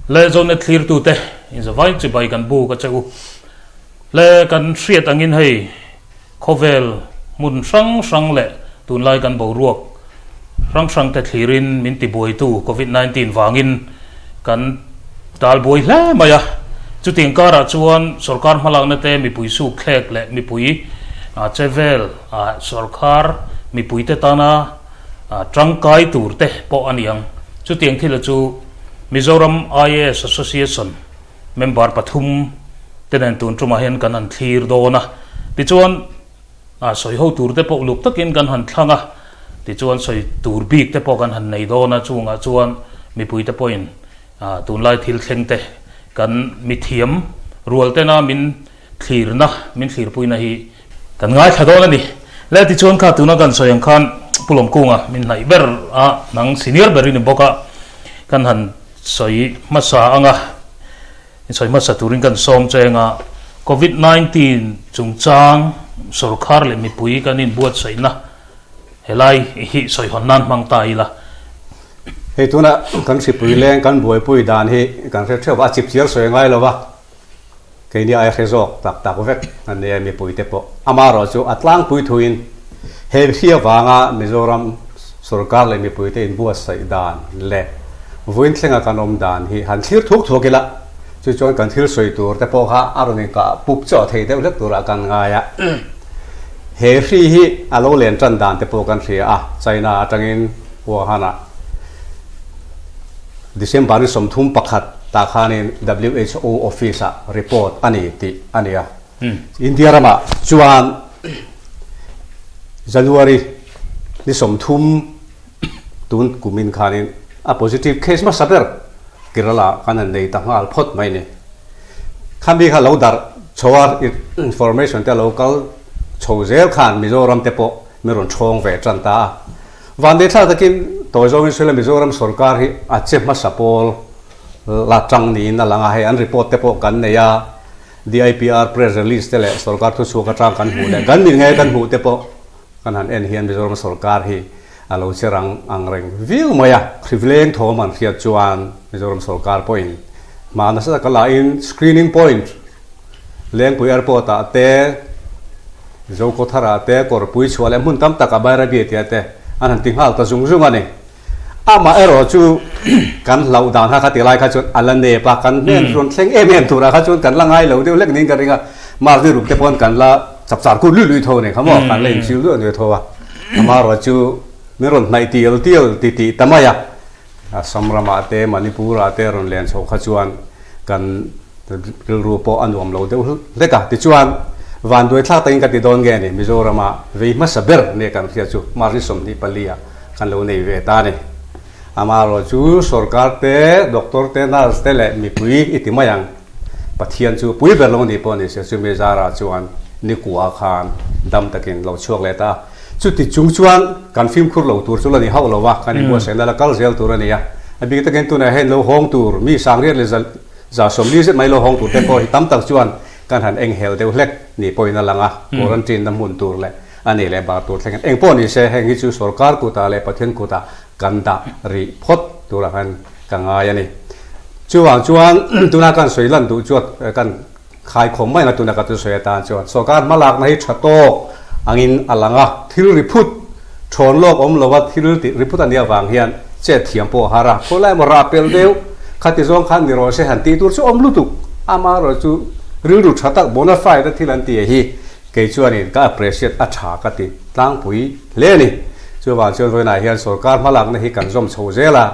Le Zonet thlirtute inzavain chibai kan buk a che u. Le kan hriat angin hei khawvel hmun hrang hrang leh tunlai kan boruak hrang hrang te thlirin min tibuaitu Covid 19 vangin kan tal buai hle mai a. Chutiang karah chuan sorkar hmalakna te mipui suk thlek leh mipui che vel sorkar mipuite tana tangkai tur te pawh a ni ang. Chutiang thila chu Mizoram IAS Association member pathum te nen tun tumah hian kan han thlir dawn a. Tichuan sawi ho tur te pawh uluk takin kan han thlang a, tichuan sawi tur bik te pawh kan han nei dawn a, chungah chuan mipui te pawhin tunlai thil thleng te kan mithiam rual tena min thlirna, min thlirpuina hi kan ngaithla dawn a ni. Le tichuan kha tuna kan sawi ang khan Pu Lawmkunga min hnaih ber a, nang senior ber i ni bawk a, kan han sawi hmasa ang a, sawi hmasa turin kan sawm cheng a, Covid 19 chungchang sorkar leh mipui kan inbuatsaihna helai hi sawi hawn nan hmang ta ila. Hei tuna kan hripui leng kan buaipui dan hi kan hre theuh a, a chipchiar sawi ngai lo va. Keini ai hre zawk tak tak vek a nia mipuite pawh. Amaherawhchu a tlangpui thuin he hri avanga Mizoram sorkar leh mipuite inbuatsaih dan leh vawiin thlenga kan awm dan hi han thlir thuk thuk ila, chu chuan kan thil sawi tur te pawh kha a rawn inkah pup chawh thei deuh hlek turah kan ngai a. He hri hi a lo len tan dan te pawh kan hria a, China atangin Wuhan-ah December ni 31 tah khanin WHO office ah report a ni tih a ni a. India ramah chuan January ni 30 tun kumin khanin a positive case hmasa ber Kerala kan han nei ta nghal phawt mai ni. Khami kha lo darh chho a, information te a lo kal chho zel khan Mizoram te pawh min rawn thawng ve tan ta a. Vandeithlak takin tawi zawngin sawi la Mizoram sorkar hi a che hmasa pawl la tang niin a lang a, hei an report te pawh kan nei a, DIPR press release te leh sorkar thuchhuak atang kan hmuh leh kan mit ngei kan hmuh te pawh kan han en hian Mizoram sorkar hi a lo che rang ang reng viau mai a, hrivleng thawm an hriat chuan Mizoram sorkar pawhin hma nasa taka la in screening point Lengpui Airport ah te, Zokhawthar ah te, Kawrpui chhuah leh hmun tam tak ah Bairabi tia te an han ti nghal ta zung zung a ni. Amah erawh chu kan hlauh dan kha kha ti lai kha chuan a la nep a, kan hnen rawn thleng em em turah kha chuan kan la ngai lo deuh hlek niin ka ring a, March ni rup te pawn kan la chapchar kut luih luih tho a ni kha maw, kan la inchil luih luih tho a. Amaherawh chu min rawn hnaih tial tial ti tih ta mai a. Assam ramah te, Manipur-ah te rawn len chhoh kha chuan kan rilru pawh a nuam lo deuh hlek a. Tichuan, vanduaithlak takin ka ti dawn nge ni, Mizorama vei hmasa ber nia kan hriat chu March ni 24 ah kan lo nei ve ta a ni. Amaherawh chu sorkar te, doctor te, nurse te leh mipui i ti mai ang. Pathian chu pui ber lo ni pawh ni se, chumi zarah chuan nikua khan dam takin lo chhuak leh ta a. Chuti chung chuan kan fimkhur lo tur chu la ni hauh lo va, kan inbuatsaihna la kal zel tur a ni a. A bik takin tunah hian lo hawng tur, mi sangriat leh za 40 zet mai lo hawng tur te pawh hi tam tak chuan kan han enghelh deuh hlek ni pawhin a lang a, quarantine na hmun tur leh a nih leh bar tur thlengin eng pawh ni se heng hi chu sorkar kutah leh Pathian kutah kan dah rih phawt turah khan ka ngai a ni. Chuvang chuan tuna kan sawi lan duh chuan kan Khai khawm mai anga tuna ka thusawi atan chuan sorkar hmalakna hi tha tawk angin a lang a, thil ri phut thawn lawk awm lova thil tih ri phut a nih avang hian chet thiam pawh a har a, khawi lai emaw rah pel deuh khati zawng khan ni rawh se han tih tur chu awm lutuk, amaherawh chu rilru tha tak bona fide a thil an tih hi kei chuanin ka appreciate a tha ka ti tlangpui hle a ni. Chuvang chuan vawiinah hian sorkar hmalakna hi kan zawm chho zel a.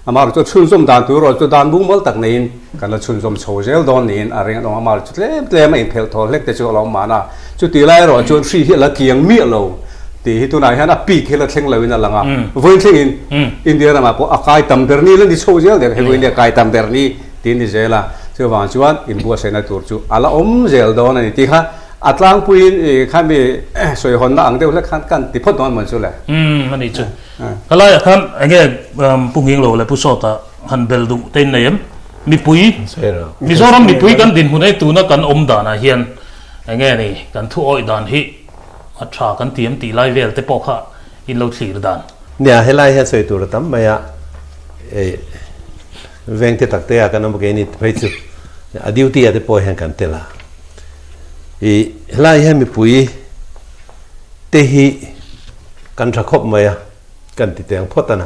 Amah chu chhunzawm dan tur erawh chu dan mumal tak neiin kan la chhunzawm chho zel dawn niin a ring a awm. Amah chu tlem tlem a inphelh thawl hlek te chu a lo awm mahna. Chuti lai erawh chuan hri hi a la kiang miah lo tih hi tunah hian a peak hi la thleng loin a lang a. Vawiin thlengin India ramah pawh a kai tam ber ni la ni chho zel der, hei vawiin nia kai tam ber ni tiin ni zel a. Chuvang chuan inbuatsaihna tur chu a la awm zel dawn a ni tih kha a tlangpuiin i khami sawihawnna ang deuh hlek khan kan ti phawt dawn maw chu le. A ni chu. Helaiah khan enge Pu Nghinglo leh Pu Sawta han bel duh te in nei em? Mipui, Mizoram mipui kan dinhmun ei tuna kan awm danah hian enge ni kan thu awih dan hi a tha kan ti em tih lai vel te pawh kha in lo thlir dan. Nia, helai hian sawi tur a tam mai a. Veng te tak te ah kan awm a keini phei chu a duty ah te pawh hian kan tel a. I helai hian mipui te hi kan tha khawp mai a, kan ti teng phawt a na.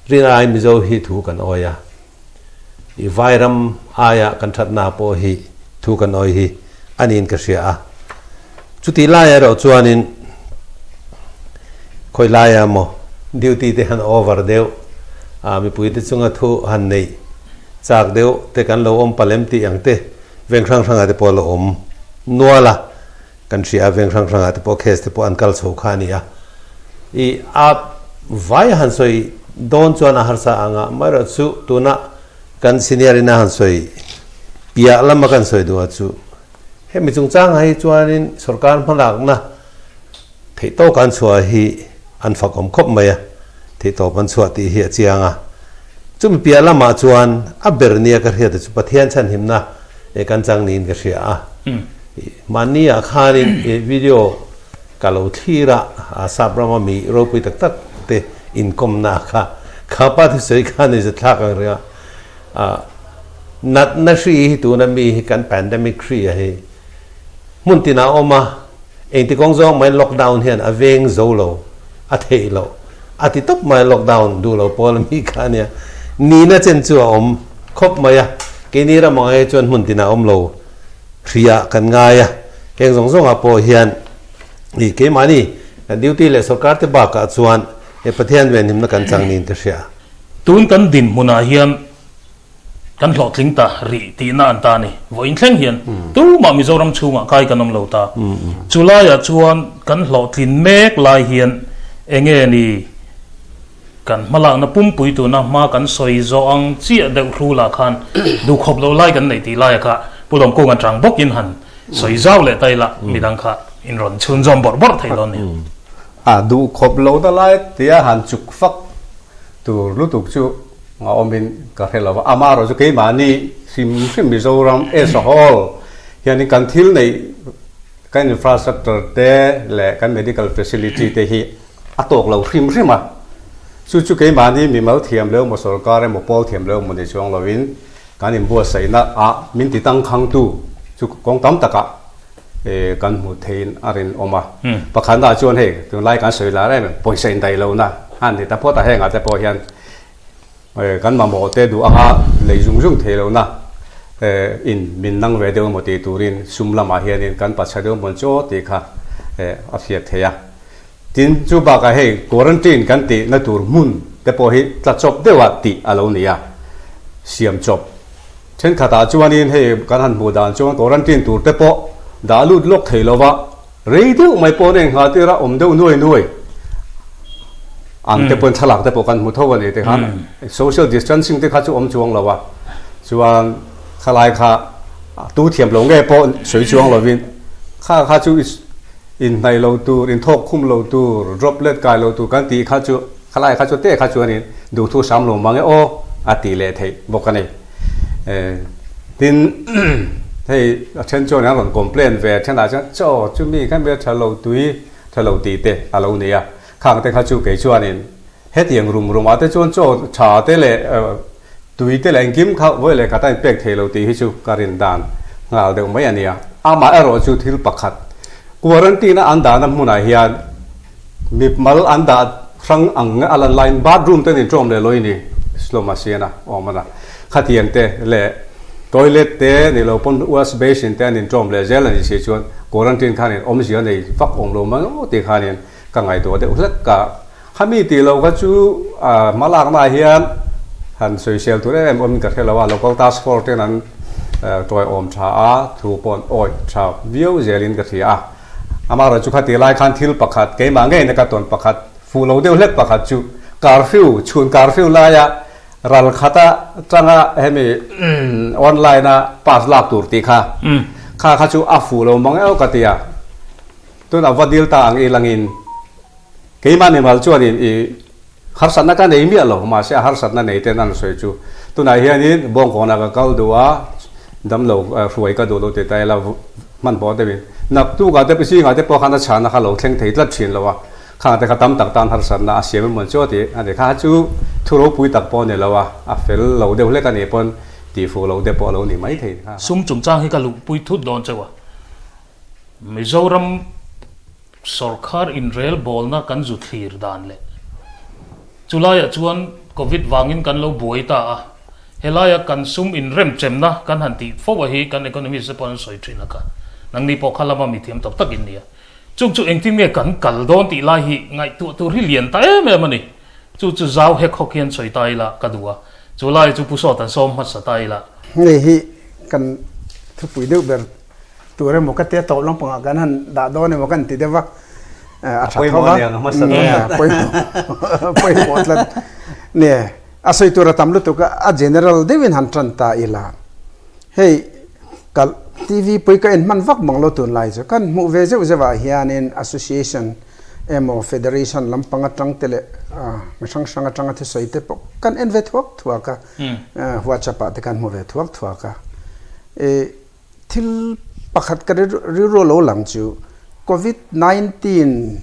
Rin ai Mizo hi thu kan awi a, i vairam aia kan thatna pawh hi thu kan awi hi a niin ka hria a. Chutih lai erawh chuanin khawi laia maw duty te han over deuh a, mipuite chunga thu han neih chak deuh te kan lo awm palem tih ang te veng hrang hrangah te pawh a lo awm nual a. Kan hria a, veng hrang hrangah te pawh case te pawh an kal chho kha a ni a. I a vai han sawi dawn chuan a harsa ang a, amaherawhchu tuna kan senior in a han sawi piah lama kan sawi duh a chu hemi chungchangah hi chuanin sorkar hmalakna theihtawk an chhuah hi an fak awm khawp mai a, theihtawp an chhuah tih hi a chiang a. Chumi piah lamah chuan a ber nia ka hriat chu Pathian chhanhimna kan chang niin ka hria a. Mahni ah khanin video ka lo thlir a, sap rama mi ropui tak tak te inkawmna kha kha pa thusawi khan i zathlak ang reng a. Natna hri hi tuna mi hi kan pandemic hri a hi hmun tinah a awm a, engti kawng zawng mai lockdown hian a veng zo lo, a theih loh a ti tawp mai lockdown duh lo pawl mi kha a nia. Nihna chen chu a awm khawp mai a, keini ram ang ai chuan hmun tinah a awm lo. Hria kan ngai a, heng zawng zawngah pawh hian i keimahni kan duty leh sorkar te bakah chuan he Pathian venhimna kan chang niin ka hria. Tun kan dinhmunah hian kan hlawhtling ta rih tihna an ta a ni. Vawiin thleng hian tumah Mizoram chhungah kai kan awm lo ta. Chu laiah chuan kan hlawhtlin mek lai hian enge ni Kan hmalakna pumpui tuna hma kan sawi zawh ang chiah deuh hrulah khan duhkhawp loh lai kan neih tih laia kha Pu Lawmkung an chang bawkin han sawi zau leh ta ila midang kha in rawn chhunzawm bawrh bawrh thei dawn nia. A duhkhawp lohna lai tia han chuk fak tur lutuk chu a awmin ka hre lo va, amaherawh chu keimahni hrim hrim Mizoram as a whole hianin kan thil neih kan infrastructure te leh kan medical facility te hi A tawk lo hrim hrim a. Chu chu keimahni mimal thiam leh emaw sorkar emaw pawl thiam leh emaw ni chuang lovin kan inbuatsaihna ah min ti tangkhangtu chu kawng tam takah kan hmuh theihin a rinawm a. Pakhatnaah chuan hei tunlai kan sawi lar em em pawisa indaih lohna a ni ta phawt a, hengah te pawh hian Kan mamawh te duh anga lei zung zung thei lohna in min nang ve deuh emaw tih turin sum lamah hianin kan pacha deuh mawn chaw tih kha a hriat theih a. Tin, chu bakah hei quarantine kan tihna tur hmun te pawh hi tla chawp deuha tih a lo ni a, siam chawp. Thenkhatah chuanin hei kan han hmuh dan chuan quarantine tur te pawh dah lut lawk thei lova, Rei deuh mai pawh an engngah tir a, awm deuh nuai nuai ang te pawhin thlalak te pawh kan hmu tho a ni te khan social distancing te kha chu awm chuang lo a, chuan khalai kha tu thiam lo nge pawh sawi chuang lovin kha kha chu inhnaih lo tur, inthawk khum lo tur, droplet kai lo tur kan tih kha chu khalai kha chu te kha chuanin duhthu sam lo mang e aw a tih leh theih bawk a ni. Tin, hei a then chuan an rawn complain ve a, thenah chuan chaw chu mi kha hmel tha lo tui tha lo tih te a lo nei a, khang te kha chu kei chuanin hetiang rum rumah te chuan chaw tha te leh tui te leh engkim kha vawi leh khat a inpek thei lo tih hi chu ka rin dan nghal deuh mai a nia. Amah erawh chu thil pakhat quarantine a an dahna hmunah hian Mip mal an dah hrang ang a lan laiin bathroom te an inṭawm leh lawih ni Sloma sian a awm a na. Khatiang te leh toilet te ni lo pawn wash basin te an inṭawm leh zel a ni si chuan quarantine khanin awmzia nei vak awm lo mai aw tih khanin ka ngaihtuah deuh hlek a. Khami tih lo kha chu hma laknaah hian han sawisel tur em em awmin ka hre lo a, local task force ten an tawiawm tha a, thu pawh an awih tha viau zelin ka hria a. Amaherawhchu chu khatih lai khan thil pakhat, keimah ngeina ka tawn pakhat, fuh lo deuh hlek pakhat chu curfew, chhun curfew laia ral khata tanga hemi online a pass lak tur tih kha, kha kha chu a fuh lo mang eo ka ti a. Tunah va dil ta ang ilangin keimah mimal chuanin i Harsatna ka nei miah lo, mahse a harsatna nei ten an sawi chu tunah hianin bawngkawnah ka kal duh a, damlo hruai ka duh lo tih ta ila hmanhmawh deuhin naktukah te zingah te pawh khan a chhahna kha lo thleng thei tlat thin lo a, khang te kha tam tak tan harsatna a siam emaw chu a ti a ni. Kha chu Thu ropui tak pawh a ni lo a, a fel lo deuh hlek a nih pawn tihfuh loh deuh pawh a lo ni mai thei. Sum chungchang hi ka luhpui thut dawn chauh a, Mizoram sawrkhar inrelbawlna kan zu thlir dan leh chulaiah chuan Covid vangin kan lo buai ta a, helaia kan sum inremchemna kan han tih fo a hi kan economist te pawh an sawi thin a kha, nangni pawh kha lama mithiam tak tak in ni a. Chung chu engtin nge kan kal dawn tih lai hi ngaihtuah tur hi lian ta em em a ni. Chu chu zau hek hawk hian sawi ta ila ka duh a, chu lai chu Pu Sawt an sawm hmasa ta ila. Hei hi kan thupui deuh ber tur emaw ka tia tawh lampangah kan han dah dawn emaw kan ti deuh va, a tha tho va, pawimawh tlat nia, a sawi tur a tam lutuk a, a general deuhin han tan ta ila. Hei ka TV pui ka en hman vak mang lo tunlai chu kan hmuh ve zeuh zeuh ah hianin association emaw federation lampang atang te leh mi hrang hrang atanga thusawi te pawh kan en ve thuak thuak a, whatsapp ah te kan hmu ve thuak thuak a. Thil pakhat ka rilru lo lang chu covid 19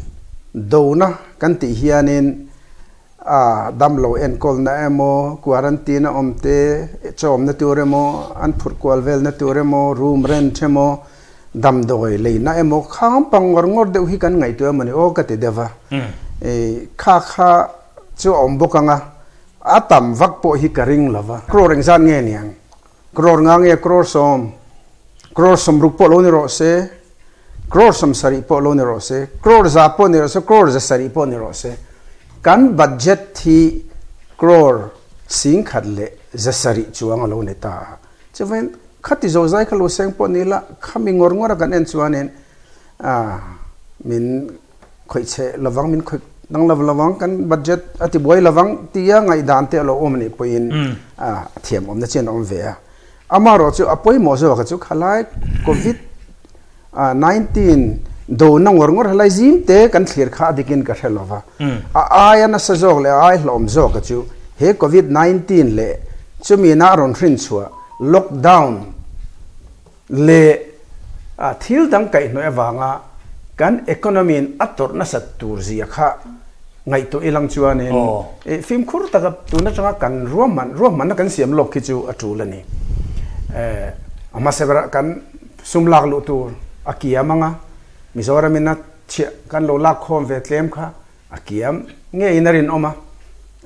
dona kan tih hianin A damlo enkawlna emaw, quarantine a awm te, chawmna tur emaw, an phurh kual velna tur emaw, room rent emaw, damdawi leina emaw khang pang ngawr ngawr deuh hi kan ngaihtuah emaw ni aw ka ti deuh va. Kha kha chu a awm bawk ang a, a tam vak pawh hi ka ring lo va. Crore engzat nge niang? Crore nga nge crore sawm? Crore sawmruk pawh lo ni rawh se, crore sawmsarih pawh lo ni rawh se, crore za pawh ni rawh se, crore zasarih pawh ni rawh se, kan budget hi crore singkhat leh zasarih chuang a lo ni ta a. Chuvangin khati zozai kha lo seng pawh ni ila, khami ngawr ngawr a kan en chuanin min khawih chhe lovang, min khawih dang lo lovang, kan budget a ti buai lovang tia ngaihdan te a lo awm a nih pawhin a thiam awmna chian a awm ve a. Amaherawh chu a pawimawh zawk chu khalai covid 19 dona ngawr ngawr helai zim te kan thlir kha a dikin ka hre lova. A aia nasa zawk leh a ai hlawm zawk chu he covid 19 leh chumi na a rawn hrin chhuah lockdown leh thil dang kaihhnawih avanga kan economy in a tawrh nasat tur zia kha ngaihtuah ilang chuanin fimkhur taka tun atanga kan ruahman ruahmanna kan siam lawk khi chu a tul a ni. A hmasa berah kan sum lak luh tur a kiam anga Mizoram in a chhiah kan lo lak khawm ve tlem kha A kiam ngeiin a rinawm a,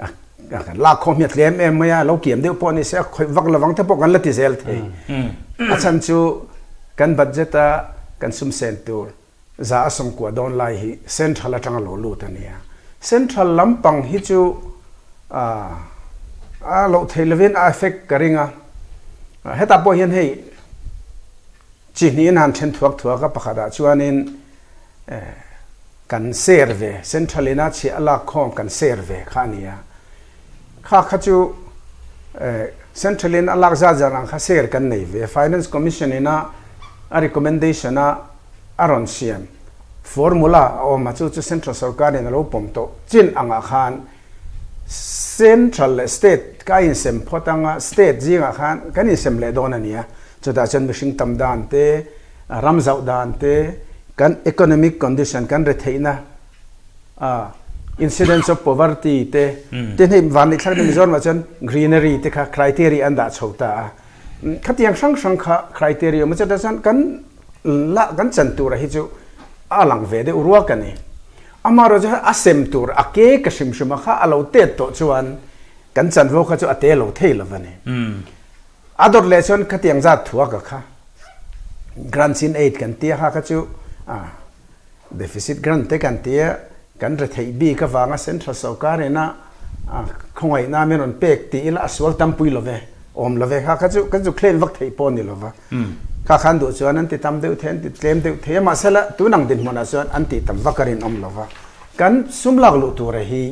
a kan lak khawm hi a tlem em mai a, lo kiam deuh pawh ni se a khawih vak lovang te pawh kan la ti zel thei. A chhan chu kan budget a kan sum sen tur za a sawmkua dawn lai hi central atanga lo lut a nia. Central lampang hi chu a loh theih lovin a effect ka ring a, hetah pawh hian hei chi hnihin han then thuak thuak a, pakhatah chuanin Kan share ve, Central ina chhiah a lak khawm kan share ve kha a ni a. Kha kha chu Central in a lak zat zat ang kha share kan nei ve. Finance Commission ina a recommendation a a rawn siam formula a awm a, chu chu Central sorkar in a lo pawm tawh chin angah khan Central leh State ka insem phawt anga State zingah khan kan insem leh dawn a ni a. Chutah chuan mihring tam dan te, ram zauh dan te, kan economic condition, kan retheihna, incidence of poverty te, te hei vanneih thlak deuh Mizoramah chuan greenery te kha criteria an dah chho ta a. Khatiang hrang hrang kha criteria awm a, chutah chuan kan la kan chan tura hi chu a lang ve deuh ruak a ni. Amaherawhchu a sem tur a ke ka hrim hrim a kha a lo tet tawh chuan kan chanvo kha chu a te lo thei lo va ni. A dawt leh chuan khatiang zat thua ka kha grants in aid kan tia kha kha chu deficit grant te kan tia kan retheih bik avanga central sorkar ina khawngaihna min rawn pek tih ila a sual tampui lo ve awm lo ve kha kha chu kan chu claim vak theih pawh ni lo va kha khan duh chuan an ti tam deuh thei an ti tlem deuh thei a mahsela tun ang dinhmunah chuan an tih tam vak a rinawm lo va kan sum lak luh tura hi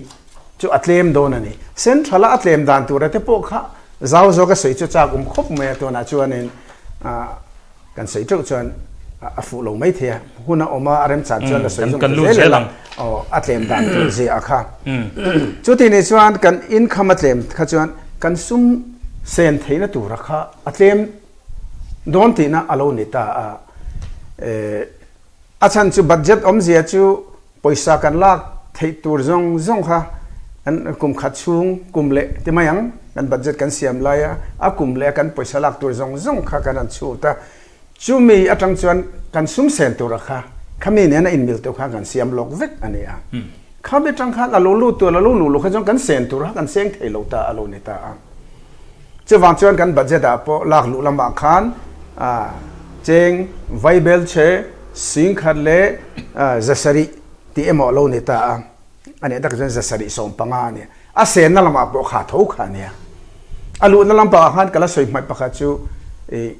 chu a tlem dawn a ni. Central a a tlem dan tura te pawh kha zau zawk a sawi chu chak awm khawp mai a, tunah chuanin kan sawi teuh chuan a fuh lo mai thei a, hun a awm a, a remchan chuan la sawi zawng ta zel ila aw a tlem dan tur zia kha. Chuti ni chuan kan income a tlem kha chuan kan sum sen theihna tura kha a tlem dawn tihna a lo ni ta a. A chhan chu budget awmzia chu pawisa kan lak theih tur zawng zawng kha Kan kum khat chhung kum leh ti mai ang, kan budget kan siam lai a, a kum leh a kan pawisa lak tur zawng zawng kha kan han chhut a, chumi atang chuan kan sum sen tura kha khami nena inmil tur khan kan siam lawk vek a ni a. Khami atang khan a lo lut tur a lo luh luh kha chuan kan sen tur kha kan seng thei lo ta a lo ni ta a. Chuvang chuan kan budget ah pawh lak luh lamah khan cheng vaibel che singkhat leh zasarih tih emaw a lo ni ta a. A nih tak chuan 715 a ni. A senna lamah pawh kha tho kha a nia. A luhna lampangah khan ka la sawi hmaih pakhat chu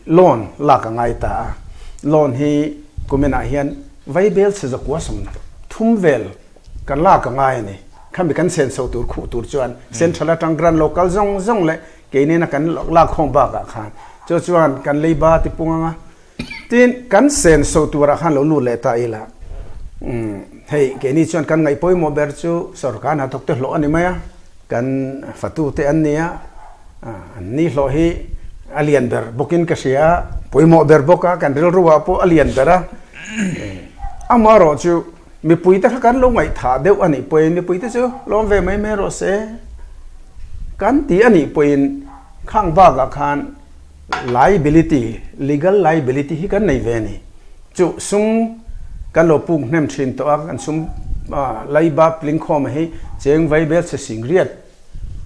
loan lak a ngai ta a. Loan hi kuminah hian vaibel chhe zakua 30 vel kan lak a ngai a ni. Khami kan senso tur khuh tur chuan central atang grant local zawng zawng leh keinena kan lak khawm bakah khan chu chuan kan leiba tipung anga Tin, kan senso turah khan lo lut leh ta ila, hei keini chuan kan ngaih pawimawh ber chu sorkar hnathawk te hlawh a ni mai a, kan fatute an ni a, an ni hlawh hi a lian ber bawkin ka hria a, pawimawh ber bawk a, kan rilru ah pawh a lian ber a, amaherawh chu mipui te kha kan lo ngaihthah deuh a nih pawhin mipui te chu lawm ve mai mai rawh se kan ti a nih pawhin khang bakah khan Liability, legal liability hi kan nei ve a ni. Chu sum kan lo puk hnem thin tawh a, kan sum leiba tlingkhawm hi cheng vai bel chhe sing riat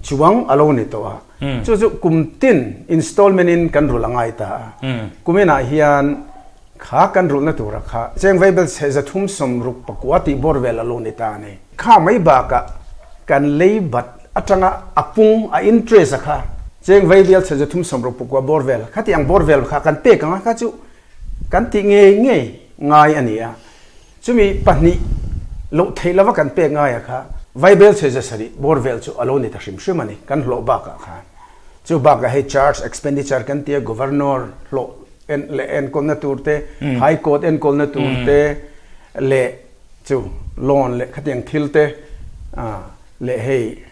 chuang a lo ni tawh a. Chu chu kum tin installment in kan rulh a ngai ta a. Kuminah hian Kha kan rulhna tura kha cheng vaibel chhe 364 tih bawr vel a lo ni ta a ni. Kha mai bakah kan lei bat atanga a pung, a interest a kha cheng vaibel chhe 364 bawr vel khati ang bawr vel kha kan pek ang a, kha chu kan tih ngei ngei ngai a ni a. Chumi pahnih loh theih lova kan pek ngai a kha vaibel chhe 700 bawr vel chu a lo ni ta hrim hrim a ni kan hlawh bakah khan. Chu bakah hei charge expenditure kan tia Governor hlawh en leh enkawlna tur te, High Court enkawlna tur te leh chu loan leh khatiang thil te leh hei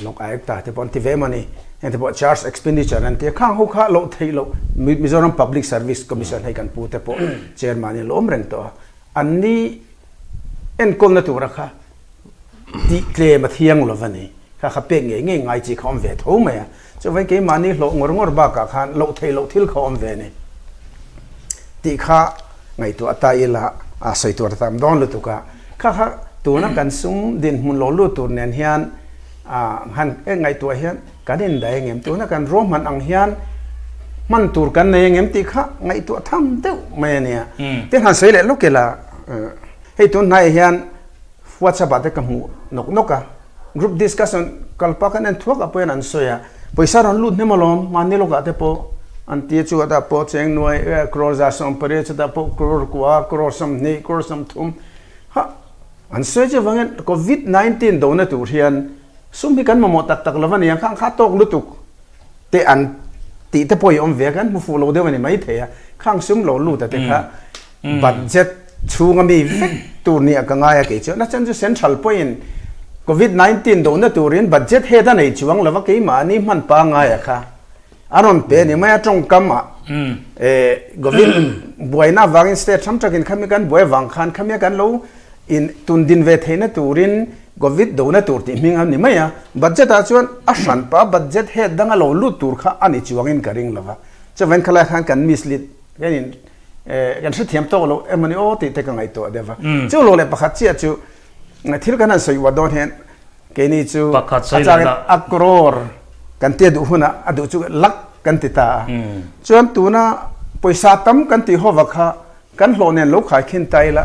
Lok Ayukta te pawh an ti ve mawni, heng te pawh charge expenditure an ti a, khang ho kha loh theih loh Mizoram Public Service Commission hei kan pu te pawh chairman in lo awm reng tawh a, an ni enkawlna tura kha tih tlem a thiang lo va ni. Kha kha pek ngei ngei ngai chi kha awm ve tho mai a. Chuvain keimahni hlawh ngawr ngawr bakah khan loh theih loh thil kha awm ve ni tih kha ngaihtuah ta ila a sawi tur a tam dawn lutuk a. Kha kha tuna kan sum dinhmun lo lut tur nen hian han ngaihtuah hian kan indaih engem tuna kan ruahman ang hian hman tur kan nei engem tih kha ngaihtuah tham deuh mai a nia. Tin han sawi leh lawk ila hei tun hnaiah hian WhatsApp ah te ka hmuh nawk nawk a, group discussion kal pah khan en thuak ah pawhin an sawi a, pawisa rawn lut hnem alawm, mahni lawk ah te pawh an ti a, chutah pawh cheng nuai crore 180, chutah pawh crore kua, crore 20, crore 30 ha an sawi chu vangin covid 19 dona tur hian sum hi kan mamawh tak tak lo a nia, khang kha tawk lutuk te an tih te pawh i awm ve a, kan hmu fuh lo deuh a ni maithei a, khang sum lo lut a te kha Budget chhunga mi vek tur nia ka ngai a kei chuan a chan chu central pawhin covid 19 dohna turin budget head a nei chuang lova keimahni hman pangngai a kha a rawn pe a ni mai a tawngkam ah covid buaina avangin state hrang takin khami kan buai avang khan khami kan lo in tun din ve theihna turin covid dohna tur tih hming a ni mai a budget ah chuan a hranpa budget head danga lo lut tur kha a ni chuangin ka ring lova chuvain khalai khan kan mislead kan in kan hrethiam tawk lo emawni aw tih te ka ngaihtuah deuh va. Chu lo leh pakhat chiah chu thil kan han sawi uat dawn hian keini chu a changin a crore kan tia duh hunah a duh chu lakh kan ti ta a. Chuan tuna pawisa tam kan tih hova kha kan hlawh nen lo khai khin ta ila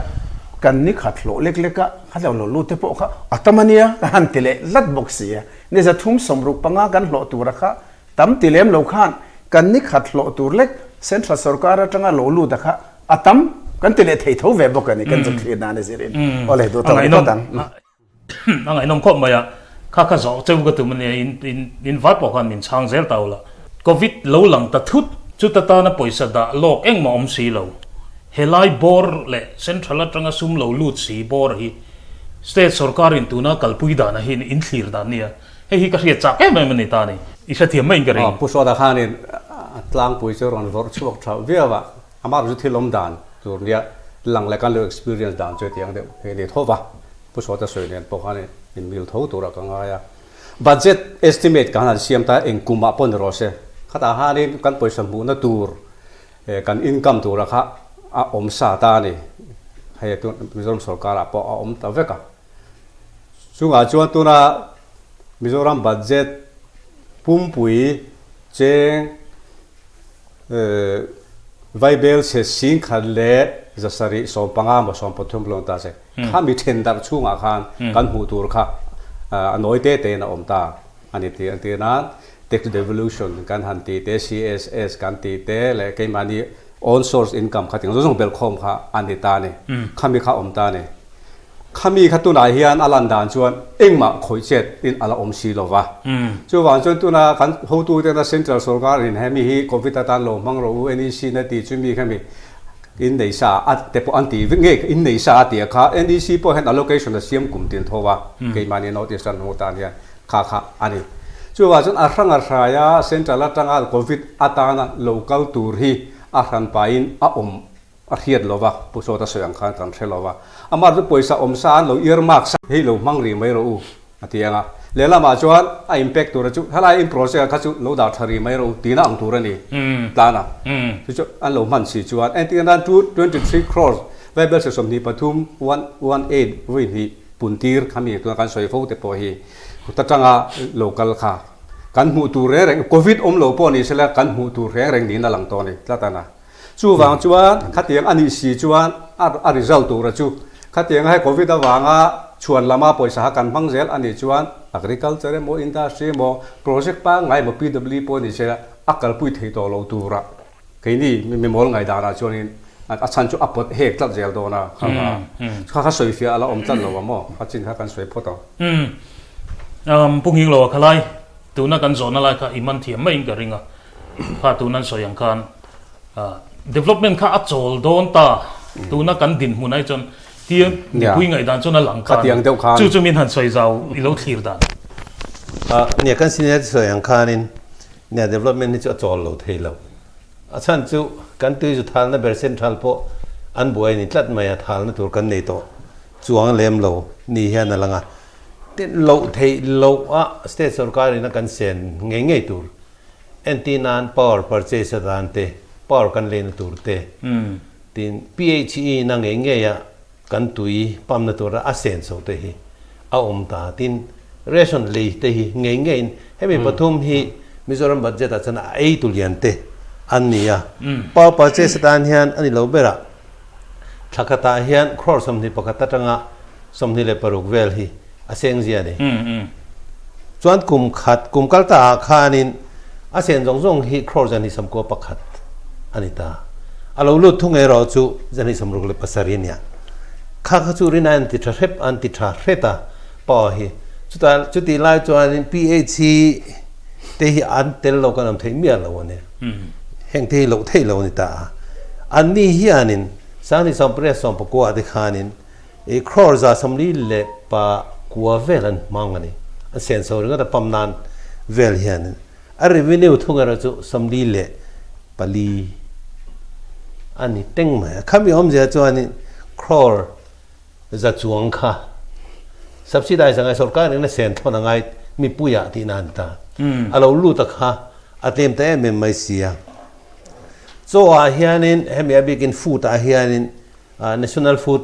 kan ni khat hlawh lek lek a kha lo lo lut te pawh kha a tam a nia ka han ti leh lat bawk si a. Ni 365 kan hlawh tura kha Tam ti lem lo khan kan ni khat hlawh tur lek Central sorkar atanga lo lut a kha a tam kan ti leh thei tho ve bawk a ni kan zuk thlir dan a zirin. Awle duh tawk ni phawt ang. A ngaihnawm khawp mai a, kha kha zawh cheu ka tum a nia, in in in vai pawh khan min chhang zel ta ula. Covid lo lang ta thut chuta tana pawisa dah lawk engmah awm si lo. Helai bawr leh Central atanga sum lo lut si bawr hi State sorkarin tuna kalpui dan a hi in thlir dan nia. Hei hi ka hriat chak em em a ni ta ni. I hrethiam maiin ka ring. Pu Sawta khanin a tlangpui chu rawn vawrh chhuak tha viau a, amah erawh chu thil awm dan tur nia lang leh kan lo experience dan chu hetiang deuh hi a ni tho va. Pu Sawta sawi nen pawh khanin inmil tho turah ka ngai a. Budget estimate kan han siam ta eng kumah pawh ni rawh se. Khatah hanin kan pawisa hmuhna tur kan income tura kha a awm sa ta a ni. Hei tun Mizoram sorkarah pawh a awm ta vek a. Chungah chuan tuna Mizoram budget pumpui cheng Vaibel chhe singkhat leh 700 15 maw 13 pawh ta se khami then darh chhungah khan kan hmuh tur kha a nawi te tein a awm ta a ni tih entir nan tax devolution kan han tih te CSS kan tih te leh keimahni own source income kha ting zawng zawng belhkhawm kha a ni ta a ni khami kha awm ta a ni. Khami kha tunah hian a lan dan chuan engmah khawih chet in a la awm si lo va. Chuvang chuan tuna kan hotu tena Central sorkar in hemi hi Covid atan lo hmang rawh u NEC na ti chu mi khami in nei sa a te pawh an ti nge in nei sa a ti a kha NEC pawh hian allocation a siam kum tin tho va keimahni North Eastern hmu tan hian kha kha a ni. Chuvang chuan a hrang a hraia Central atanga Covid atana lo kal tur hi a hranpain a awm A hriat lo va, Pu Sawta sawi ang khan kan hre lo va. Amah chu pawisa awm sa an lo earmark sa hi lo hmang rih mai rawh u, a ti ang a. Lehlamah chuan a impact tura chu helai in project ah kha chu lo dah tha rih mai rawh u tihna ang tur a ni tlan a. Chu chu an lo hman si chuan entir nan 223 crores vaibel se 23 118 vawi hnih pun tir khami tuna kan sawi fo te pawh hi ta tanga lo kal kha kan hmuh tur reng reng covid awm lo pawh ni sela kan hmuh tur reng reng niin a lang tawh a ni tlat a na. Chuvang chuan khatiang a nih si chuan a result tura chu khatianga hei covid avanga chhuan lama pawisa kha kan hmang zel a nih chuan agriculture emaw industry emaw project pangngai emaw PW pawh ni se a kalpui thei tawh lo tura keini mimawl ngaihdanah chuanin a chhan chu a pawt hek tlat zel dawn a kha kha kha kha sawifiah a la awm tlat lo a maw a chin kha kan sawi phawt ang. Umm Pu Nghingloa khalai tuna kan zawhna lai kha i man thiam maiin ka ring a. Kha tun an sawi ang khan development kha a chawl dawn ta tuna kan dinhmun ai chuan tia mipui ngaihdan chuan a lang khan chu chu min han sawi zau i lo thlir dan. Nia kan senior te sawi ang khanin nia development hi chu a chawl lo thei lo. A chhan chu kan tui zu thalna ber central pawh an buai a ni tlat mai a, thalna tur kan nei tawh chuang lem lo ni hian a lang a. Tin loh theih loh a state sorkar in a kan sen ngei ngei tur Entir nan power purchase atan te, power kan leina tur te, tin PHE na ngei ngei a kan tui pump na tura a senso te hi a awm ta. Tin ration lei te hi ngei ngei in hemi pathum hi Mizoram budget ah chuan a ei tu lian te an ni a. Power purchase atan hian a ni lo ber a, thla khatah hian crore 21 atanga 26 vel hi a seng zia a ni. Chuan kum khat, kum kal ta ah khanin a sen zawng zawng hi crore 291 a ni ta. A lo lut thung erawh chu 267 a nia. Kha kha chu rin an ti tha hrep, an ti tha hret a power hi. Chutah chutih lai chuanin PH te hi an tel lo kan awm theih miah lo a ni. Heng te hi loh theih lo a ni ta a. Anni hianin 2018 19 te khanin I crore 49 vel an hmang a ni. An senso ringawt a pump nan vel hian a revenue thung erawh chu 44 a ni teng mai a. Khami awmzia chuanin crore za chuang kha subsidize a ngai, sorkar in a sen thlawn a ngai mipuiah tihna a ni ta. A lo lut a kha a tlem ta em em mai si a. Chaw ah hianin hemi a bikin food ah hianin National Food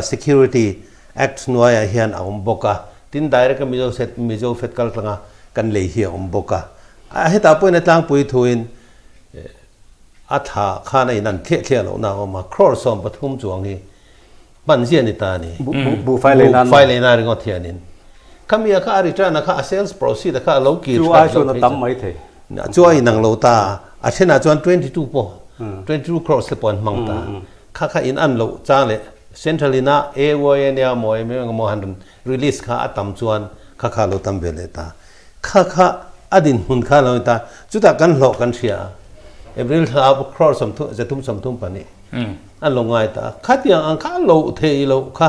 Security Act hnuaiah hian a awm bawk a, tin direct a Mizo set Mizo Fed kal tlanga kan lei hi a awm bawk a. Hetah pawhin a tlangpui thuin a thla khan a inan thliah thliah lohna a awm a, crore 13 chuang hi hman ziah a ni ta a ni. Buhfai lei nan Buhfai lei nan ringawt hianin. Khami a kha a return a kha a sales proceed a kha a lo kir Chu ai chuan a tam mai thei. Chu a inang lo ta. A thenah chuan 22 pawh, 22 crores te pawh an hmang ta. Kha kha in an loh chang leh Central ina AY ania maw eng emaw han rawn release kha a tam chuan kha kha a lo tam ve leh ta. Kha kha a dinhmun kha a lo ni ta. Chutah kan hlawh kan hria a. April thla crore 30, 334 an lo ngai ta. Khatiang ang kha a loh theih loh kha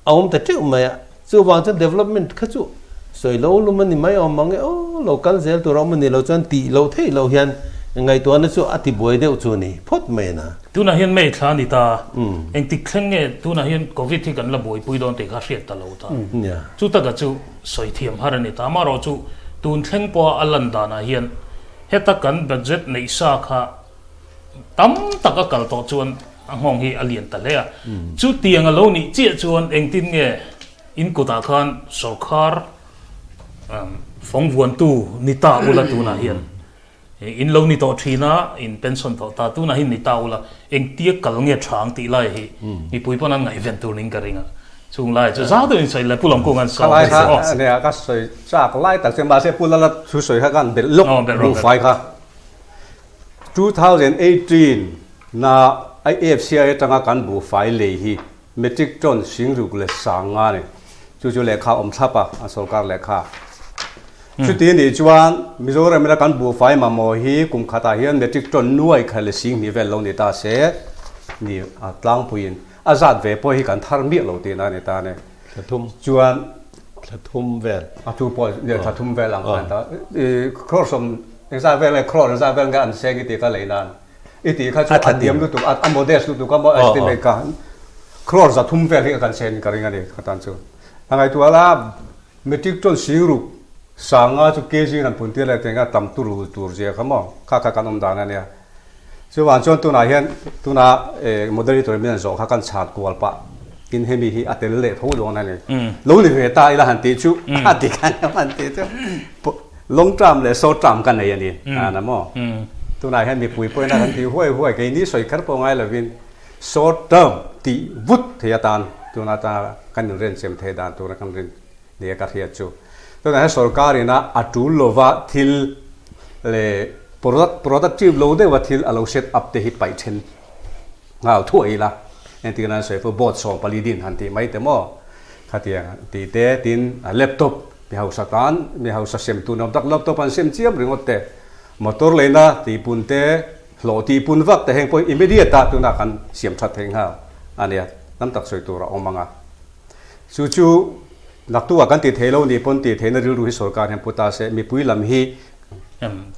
a awm ta teuh mai a. Chuvang chuan development kha chu sawi lo lum a ni mai awm mang e aw, lo kal zel tur a awm a ni lo chuan tih loh theih loh hian Ngaihtuahna chu a tibuai deuh chu a ni phawt mai a. Tunah hian May thla a ni ta. Engtik thleng nge tunah hian Covid hi kan la buaipui dawn tih kha hriat ta lo ta. Chu taka chu sawi thiam har a ni ta. Amaherawh chu tun thleng pawha a lan danah hian heta kan budget neih sa kha tam tak a kal tawh chuan a nghawng hi a lian ta hle a. Chutiang a lo nih chiah chuan engtin nge in kutah khan sawrkhar fawngvuantu ni ta ula tunah hian In lo ni tawh thin a, in pension tawh ta, tunah hian ni ta ula, engtia kal nge tha ang tih lai hi mipui pawn an ngaihven tur ning ka ring a, chung lai chu zau deuhin sawi le Pu Lawmkung an sawi Khalai kha nia ka sawi chak lai tak chu mahse Pu Lala thu sawi kha kan belh lawk buhfai kha 2018 na AFCI atanga kan buhfai lei hi Metric ton singruk leh sanga a ni. Chu chu lehkha awm thlap a, a sorkar lehkha. Chuti nih chuan Mizoram ina kan buhfai mamawh hi kum khatah hian metric ton nuai khat leh singhnih vel lo ni ta se ni a tlangpuiin a zat ve pawh hi kan thar miah lo tihna a ni ta a ni. Thla thum. Chuan. Thla thum vel. A chu pawh thla thum vel ang khan ta. Crore sawm engzat vel nge crore engzat vel nge an seng i tih kha lei nan. I tih kha chu a hniam lutuk a, a modest lutuk a maw estimate kha crore 300 vel hi kan sen ka ring a ni khatan chu. A ngaihtuah la metric ton singruk sanga chu kg in an pun tir leh teng a tam turu tur zia kha maw kha kha kan awm dan a nia. Chuvang chuan tunah hian tuna moderator in min an zawh kha kan chhan kual pah tin hemi hi a tel leh tho dawn a ni. Lo ni ve ta ila han tih chu a dik a nia han tih chu. Long term leh short term ka nei a ni a maw? Tunah hian mipui pawhin a kan tih huai huai keini sawi kher pawh ngai lovin short term tih vut thei atan tuna atana kan inrenchem thei dan tura kan rin nia ka hriat chu. Tunah hian sorkar ina a tul lova thil leh productive lo deuha thil a lo set up te hi paih then nghal thuai ila entir nan sawi pawh board 14 din han tih mai te maw khatiang tih te tin laptop Mi hausa tan, mi hausa sem tu nuam tak laptop an sem chiam ringawt te, motor leina tihpun te, hlawh tihpun vak te heng pawh hi immediate ah tunah kan siam that thei nghal a nia, tam tak sawi tur a awm ang a. Chu chu naktuah kan tih theih lo nih pawn tih theihna rilru hi sorkar hian pu ta se, mipui lam hi.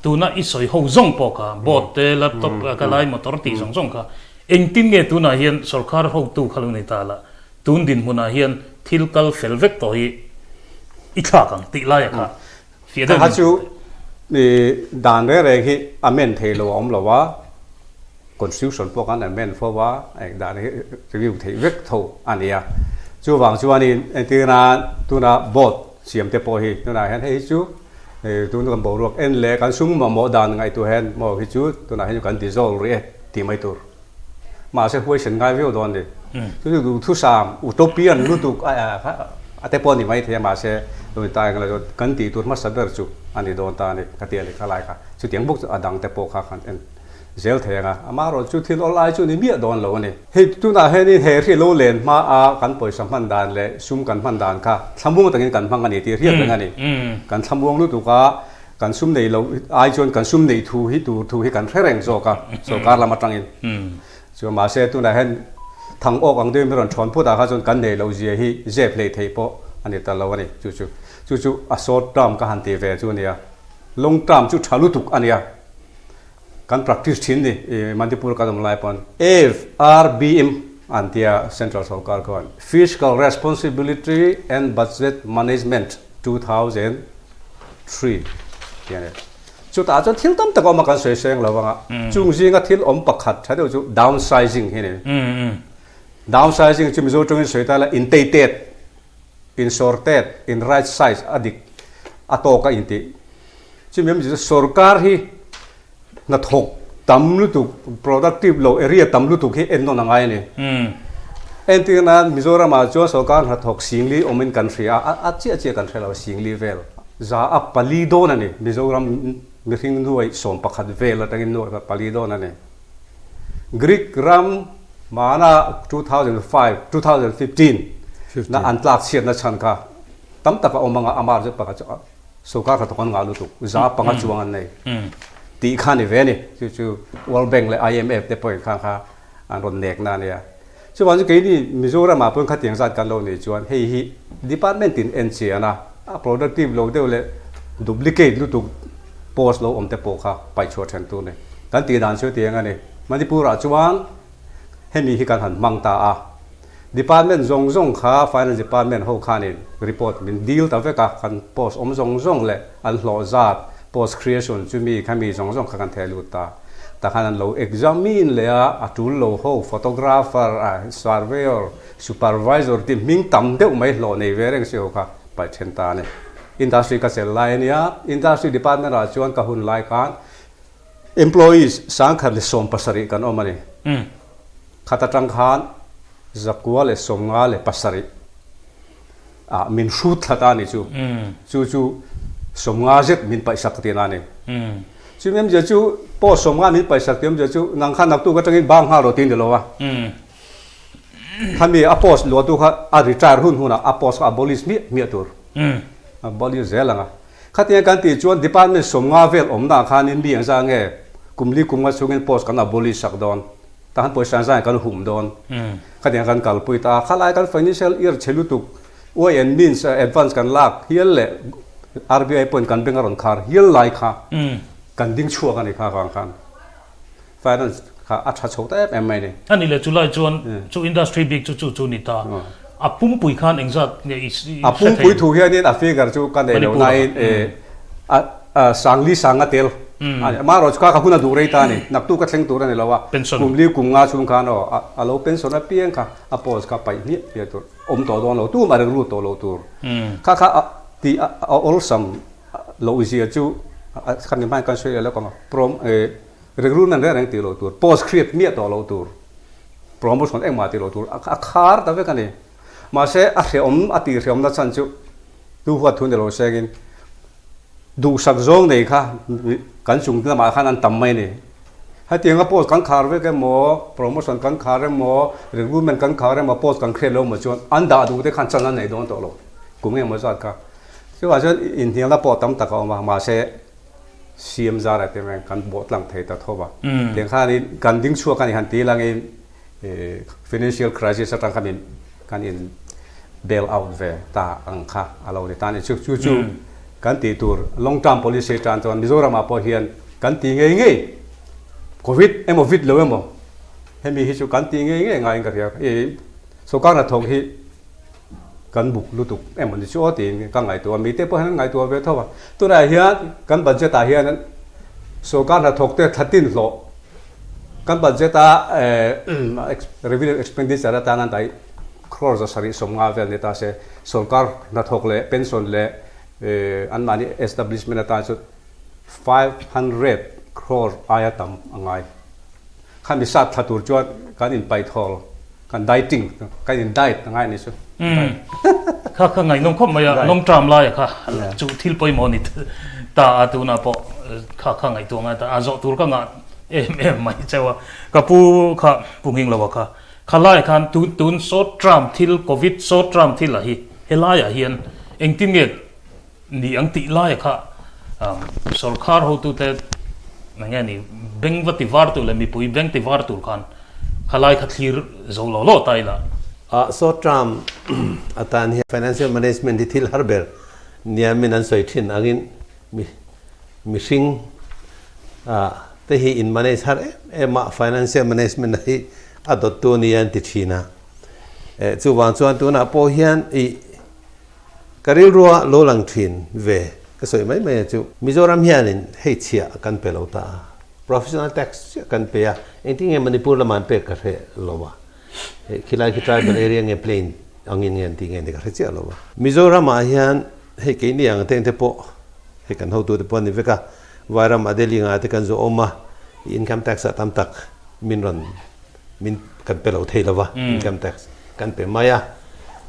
Tuna i sawi ho zawng pawh kha, board te, laptop ka lai motor tih zawng zawng kha engtin nge tunah hian sorkar hotu kha lo ni ta la, Tun dinhmunah hian thil kal fel vek tawh hi i thlak ang tih laia kha fiah deuh Kha chu dan reng reng hi amend thei lo a awm lo a, constitution pawh khan amend fo a, eng dan hi review theih vek tho a ni a. Chuvang chuanin entirna tuna board siam te pawh hi tunah hian hei hi chu tun kan boruak en leh kan sum mamawh dan ngaihtuah hian maw hi chu tunah hian kan dissolve rih e tih mai tur. Mahse huaisen ngai viau dawn ni. Chu chu duhthusam utopian lutuk a te pawh a ni mai thei a mahse tun ta englo chuan kan tih tur hmasa ber chu a ni dawn ta a ni ka ti a ni kha lai kha. Chutiang bawk chu a dang te pawh kha kan en zel thei ang a, amaherawh chu thil awl ai chu ni miah dawn lo a ni. Hei tunah hianin he hri lo len hma a kan pawisa hman dan leh sum kan hman dan kha thlamuang takin kan hmang a ni tih hriat reng a ni. Kan thlamuang lutuk a. Kan sum nei lo ai chuan kan sum neih thu hi tur thu hi kan hre reng zawk a, sorkar lam atangin. Chuan mahse tunah hian thang awk ang deuhin min rawn thawn phut ah kha chuan kan nei loh zia hi zep hleih theih pawh a ni ta lo a ni. Chu chu chu chu a short term ka han ti ve chu a nia. Long term chu tha lutuk a nia. Kan practice thin ni i Manipur kan awm lai pawn. FRBM an tia Central sorkar khuan Fiscal Responsibility and Budget Management 2003 tih a ni. Chutah chuan thil tam tak a awm a kan sawi seng lo anga chung zinga thil awm pakhat tha deuh chu downsizing hi a ni. Downsizing chu Mizo tawngin sawi ta ila inteitet, insortet, in right size a dik a tawk a intih. Chumi awmzia chu sorkar hi hnathawk tam lutuk, productive lo area tam lutuk hi ennawn a ngai a ni. Entir nan Mizoramah chuan sorkar hnathawk singli awmin kan hria a, a chiah chiah kan hre lo singli vel. 400 dawn a ni, Mizoram mihring nuai 11 vel atangin nuai pali dawn a ni. Greek ram hmana 2005, 2015 na an tlak chhiatna chhan kha tam tak a awm anga amah chu pakhat chu Sorkar hnathawk an ngah lutuk, 500 chuang an nei tih kha a ni ve a ni. Chu chu World Bank leh IMF te pawhin khan kha an rawn nek na a nia. Chuvang chu keini Mizoramah pawhin khatiang zat kan lo nih chuan hei hi department in en chian a, a productive lo deuh leh duplicate lutuk. Post lo awm te pawh kha paih chhuah then tur a ni. Kan tih dan chu tiang a ni. Manipur-ah chuan hemi hi kan han hmang ta a. Department zawng zawng kha Finance Department ho khanin report min dil ta vek a, kan post awm zawng zawng leh an hlawh zat, post creation chumi khami zawng zawng kha kan theh lut ta. Takhan an lo examine leh a, a tul lo ho photographer, surveyor, supervisor tih hming tam deuh mai hlawh nei ve reng si ho kha paih then ta a ni. Industry ka chelh lai a nia, Industry Department ah chuan ka hun lai khan Employees 1170 kan awm a ni. Khat atang khan 957 ah min hrut thla ta a ni chu. Chu chu 50 zet min paihsak tihna a ni. Chumi awmzia chu post 50 min paihsak tih awmzia chu nang khan naktuk atangin bang nghal rawh tih a ni lo a. Khami a post luahtu kha a retire hun hunah a post kha a abolish hmiah hmiah tur. A abolish zel ang a. Khatiang kan tih chuan department 50 vel awmna ah khanin mi engzah nge kum li kum nga chhungin post kan abolish sak dawn, tah khan pawisa engzah nge kan hum dawn. Khatiang kan kalpui ta a, khalai kan financial year chhe lutuk way and means advance kan lak hial leh RBI pawhin kan bank a rawn khar hial lai kha kan ding chhuak a ni kha vang khan. Finance kha a tha chho ta em em mai ni. A nih leh chulai chuan chu industry bik chu chu chu ni ta. A pumpui khan engzat nge i hre thei? A pumpui thu hianin a figure chu ka nei lo nain e sangli sanga tel a ni. Amaherawhchu kha ka hun a duh rei ta a ni. Naktu ka thleng tur a ni lo a. Kum li kum nga chhung khan aw a lo pension apiang kha a post kha paih hmiah hmiah tur awm tawh dawn lo tumah rilru tawh lo tur. Kha kha tih a awlsam loh zia chu khami hmain kan sawi leh lawk ang a prom Recruitment reng reng tih loh tur, post create miah tawh loh tur, promotion engmah tih loh tur a khar ta vek a ni. Mahse a hrehawm a tih hrehawmna chhan chu tu huat thu ni lo sengin duhsak zawng nei kha kan chung lamah khan an tam mai a ni. Hetianga post kan khar vek emaw, promotion kan khar emaw, recruitment kan khar emaw, post kan create lo emaw chuan an dah duh te khan chan an nei dawn tawh lo kum engemaw zat kha. Chuvang chuan inhnialna pawh tam tak a awm a, mahse CM zara te hian kan bawh tlang thei ta tho va. Tiang khanin kan ding chhuak a ni han ti langin financial crisis atang khan in kan in bail out ve ta ang kha a lo ni ta a ni. Chu chu chu kan tih tur long term policy tan chuan Mizoram ah pawh hian kan ti ngei ngei covid emaw vid lo emaw hemi hi chu kan ti ngei ngei ngaiin ka hria. Sawrkar hnathawk hi Kan buk lutuk emaw ni chu aw tiin ka ngaihtuah a, mite pawh hian an ngaihtuah ve tho a. Tunah hian kan budget ah hian sorkar hnathawk te thlatin hlawh kan budget a revenue expenditure atan an daih crore 750 vel ni ta se, sorkar hnathawk leh pension leh anmahni establishment atan chu 500 crore aia tam a ngai. Khami sat thla tur chuan kan inpaithawl. Kan dieting, kan in diet a ngai a ni chu. Kha kha ngaihnawm khawp mai a, long term laia kha chu thil pawimawh ni ta a tunah pawh kha kha ngaihtuah ngai ta a, zawh tur ka ngah em em mai cheu a. Ka pu kha Pu Nghingloa kha, kha laiah khan tun tun short term thil covid short term thil ah hi helaiah hian engtin nge Ni ang tih laia kha sorkar hotute eng nge ni beng va ti var tur leh mipui beng ti var tur khan khalai kha thlir zo lo lo ta ila. Short term atan hian financial management hi thil har ber niamin an sawi thin angin mihring te hi in manage har em em a, financial management hi a dawttu nia an ti thin a. Chuvang chuan tunah pawh hian i Ka rilrua lo lang thin ve ka sawi mai mai a chu. Mizoram hianin hei chhiah kan pe lo ta a, professional tax chiah kan pe a, engtin nge Manipur lamah an pek ka hre lo a, hei khilai khi tribal area nge plain angin nge an tih nge ni ka hre chiah lo a. Mizoramah hian hei keini ang teng te pawh hei kan hotute pawh a ni vek a, Vairam ah Delhi ngah te kan zawh awm a, income tax ah tam tak min rawn min kan pe lo thei lova, income tax kan pe mai a,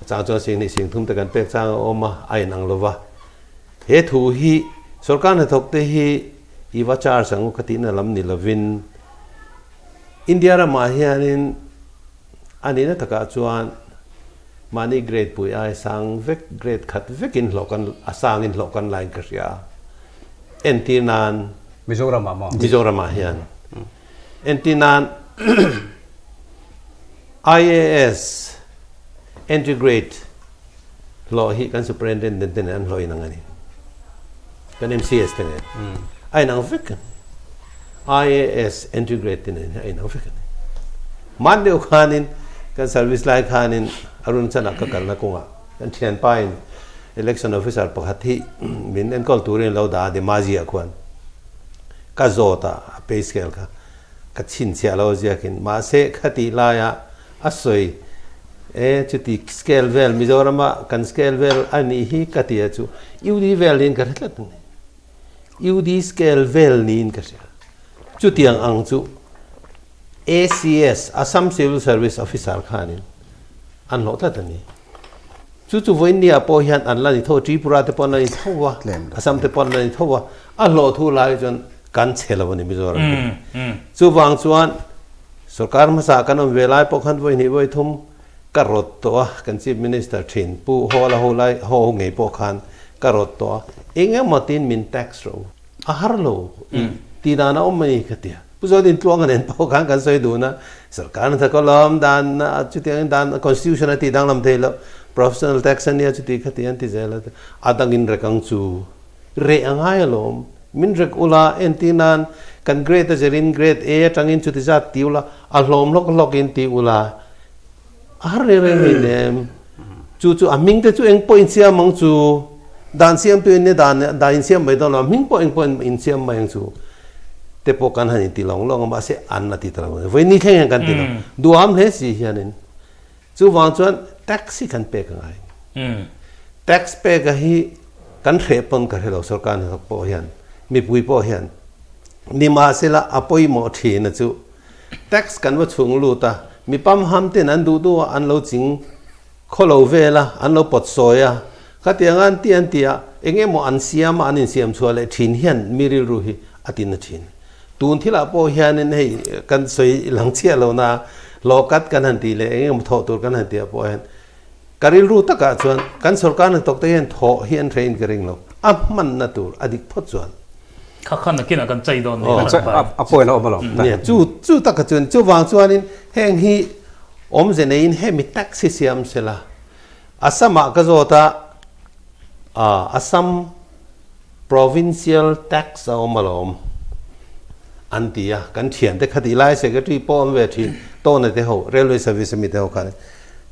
a chang chuan sing hnih sing thum te kan pek chang a awm a, a inang lova. He thu hi sorkar hnathawk te hi i va charge ang u ka tihna lam ni lovin India ramah hianin a nihna takah chuan mahni grade pui ai sang vek grade khat vekin hlawh kan a sangin hlawh kan lain ka hria a, entir nan Mizoramah maw? Mizoramah hian. Entir nan IAS entry grade hlawh hi kan superintendent te nen an hlawh inang a ni. Kan MCS te nen. A inang vek a ni. IAS entry grade te nen hian a inang vek a ni. Hman deuh khanin kan service lai khanin Arunachala ka kalna kawngah kan thianpa in election officer pakhat hi min enkawl turin lo dah a Dhemaji ah khuan ka zawt a, a pay scale kha ka chhinchhiah lo ziakin mahse khatih laia a sawi e chuti scale vel Mizorama kan scale vel a nih hi ka ti a chu UD vel niin ka hre tlat a ni. UD scale vel niin ka hria. Chutiang ang chu ACS, Assam Civil Service Officer khanin an hlawh tlat a ni. Chu chu vawiinnia pawh hian an la ni tho, Tripura te pawh an la ni tho va, Assam te pawh an la ni tho va, a hlawh thu lai chuan kan chhe lo a ni Mizoram hi. Chuvang chuan sorkar hmasa kan awm ve lai pawh khan vawihnih vawithum ka rawt tawh a, kan Chief Minister thin Pu Hawla ho lai ho ngei pawh khan ka rawt tawh a, eng emaw tiin min tax ro a har lo i tih dan a awm a ni ka ti a. Pu Zawdin Tluanga nen pawh khan kan sawi dun a, sorkar hnathawk ka lawm dan a chutiangin dan constitution a tih danglam thei loh, professional tax a nia chuti khati an ti zel a, a dangin rek ang chu reh a ngai alawm, min rek ula entir nan kan grade a zirin grade A atangin chuti zat ti ula a hlawm hlawk hlawkin ti ula A har reng reng hei nem. Chu chu a hming te chu eng pawh insiam ang chu. Dan siamtu in nia dan dan insiam mai dawn lo, a hming pawh eng pawh insiam mai ang chu. Te pawh kan han inti lawng lawng a, mahse an a ti ta lo. Vawi ni thleng hian kan ti lo. Duham hle si hianin. Chuvang chuan tax hi kan pek a ngai. Tax pek a hi kan hreh pawn ka hre lo sorkar hnathawk pawh hian, mipui pawh hian. Nimahsela a pawimawh thin a chu Tax kan va chhung lut a, mi pamham ten an duh duh a, an lo ching khaw lo vel a, an lo pawt sawi a, khatiang a an ti an ti a, eng emaw an siam a, an insiam chhuah leh thin hian mi rilru hi a tin a thin. Tun thilah pawh hianin hei kan sawi lang chiah lo na, hlawhkat kan han tih leh eng emaw thawh tur kan han tih ah pawh hian ka rilru takah chuan kan sorkar hnathawk te hian thawh hi an hrein ka ring lo, a hmanna tur a dik phawt chuan. Kha khan nakinah kan chei dawn ni kan pai. A pawi lo awm alawm. Nia, chu chu taka chuan chuvang chuanin heng hi awmze neiin hemi tax hi siam sela. Assam-ah ka zawt a, Assam Provincial Tax a awm alawm an ti a, kan thiante kha tih lai Secretary pawh awm ve thin, Tawna te ho, Railway Service ami te ho khan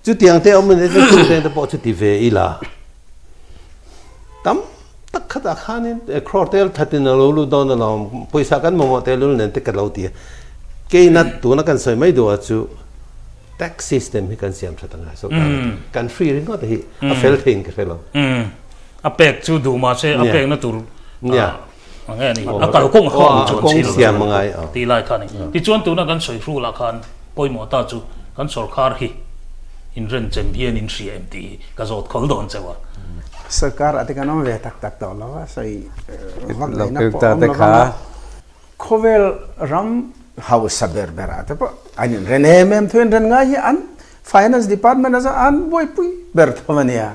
chutiang te awm a ni chuan chung te pawh chu ti ve ila tam tak khatah khanin crore tel thatin a lo lut dawn alawm, pawisa kan mamawh tehlul nen te ka lo ti a, keina tuna kan sawi mai duh ah chu tax system hi kan siam that angai sorkar atang kan free ringawt hi a fel theiin ka hre lo. A pek chu duh mahse a pekna tur a nge ni a kalkawng a kawng chuan si lo tih lai kha a ni. Tichuan tuna kan sawi hrul ah khan pawimawh ta chu kan sorkar hi inrenchem hian in hria em tih hi ka zawt khawl dawn cheu a. Sorkar ah te kan awm ve tak tak tawh lo a sawi vak ngaihna pawh a awm lo vang a. Khawvel ram hausa ber ber ah te pawh an inren em em tho inren ngai hi an Finance Department a chuan an buaipui ber tho a nia.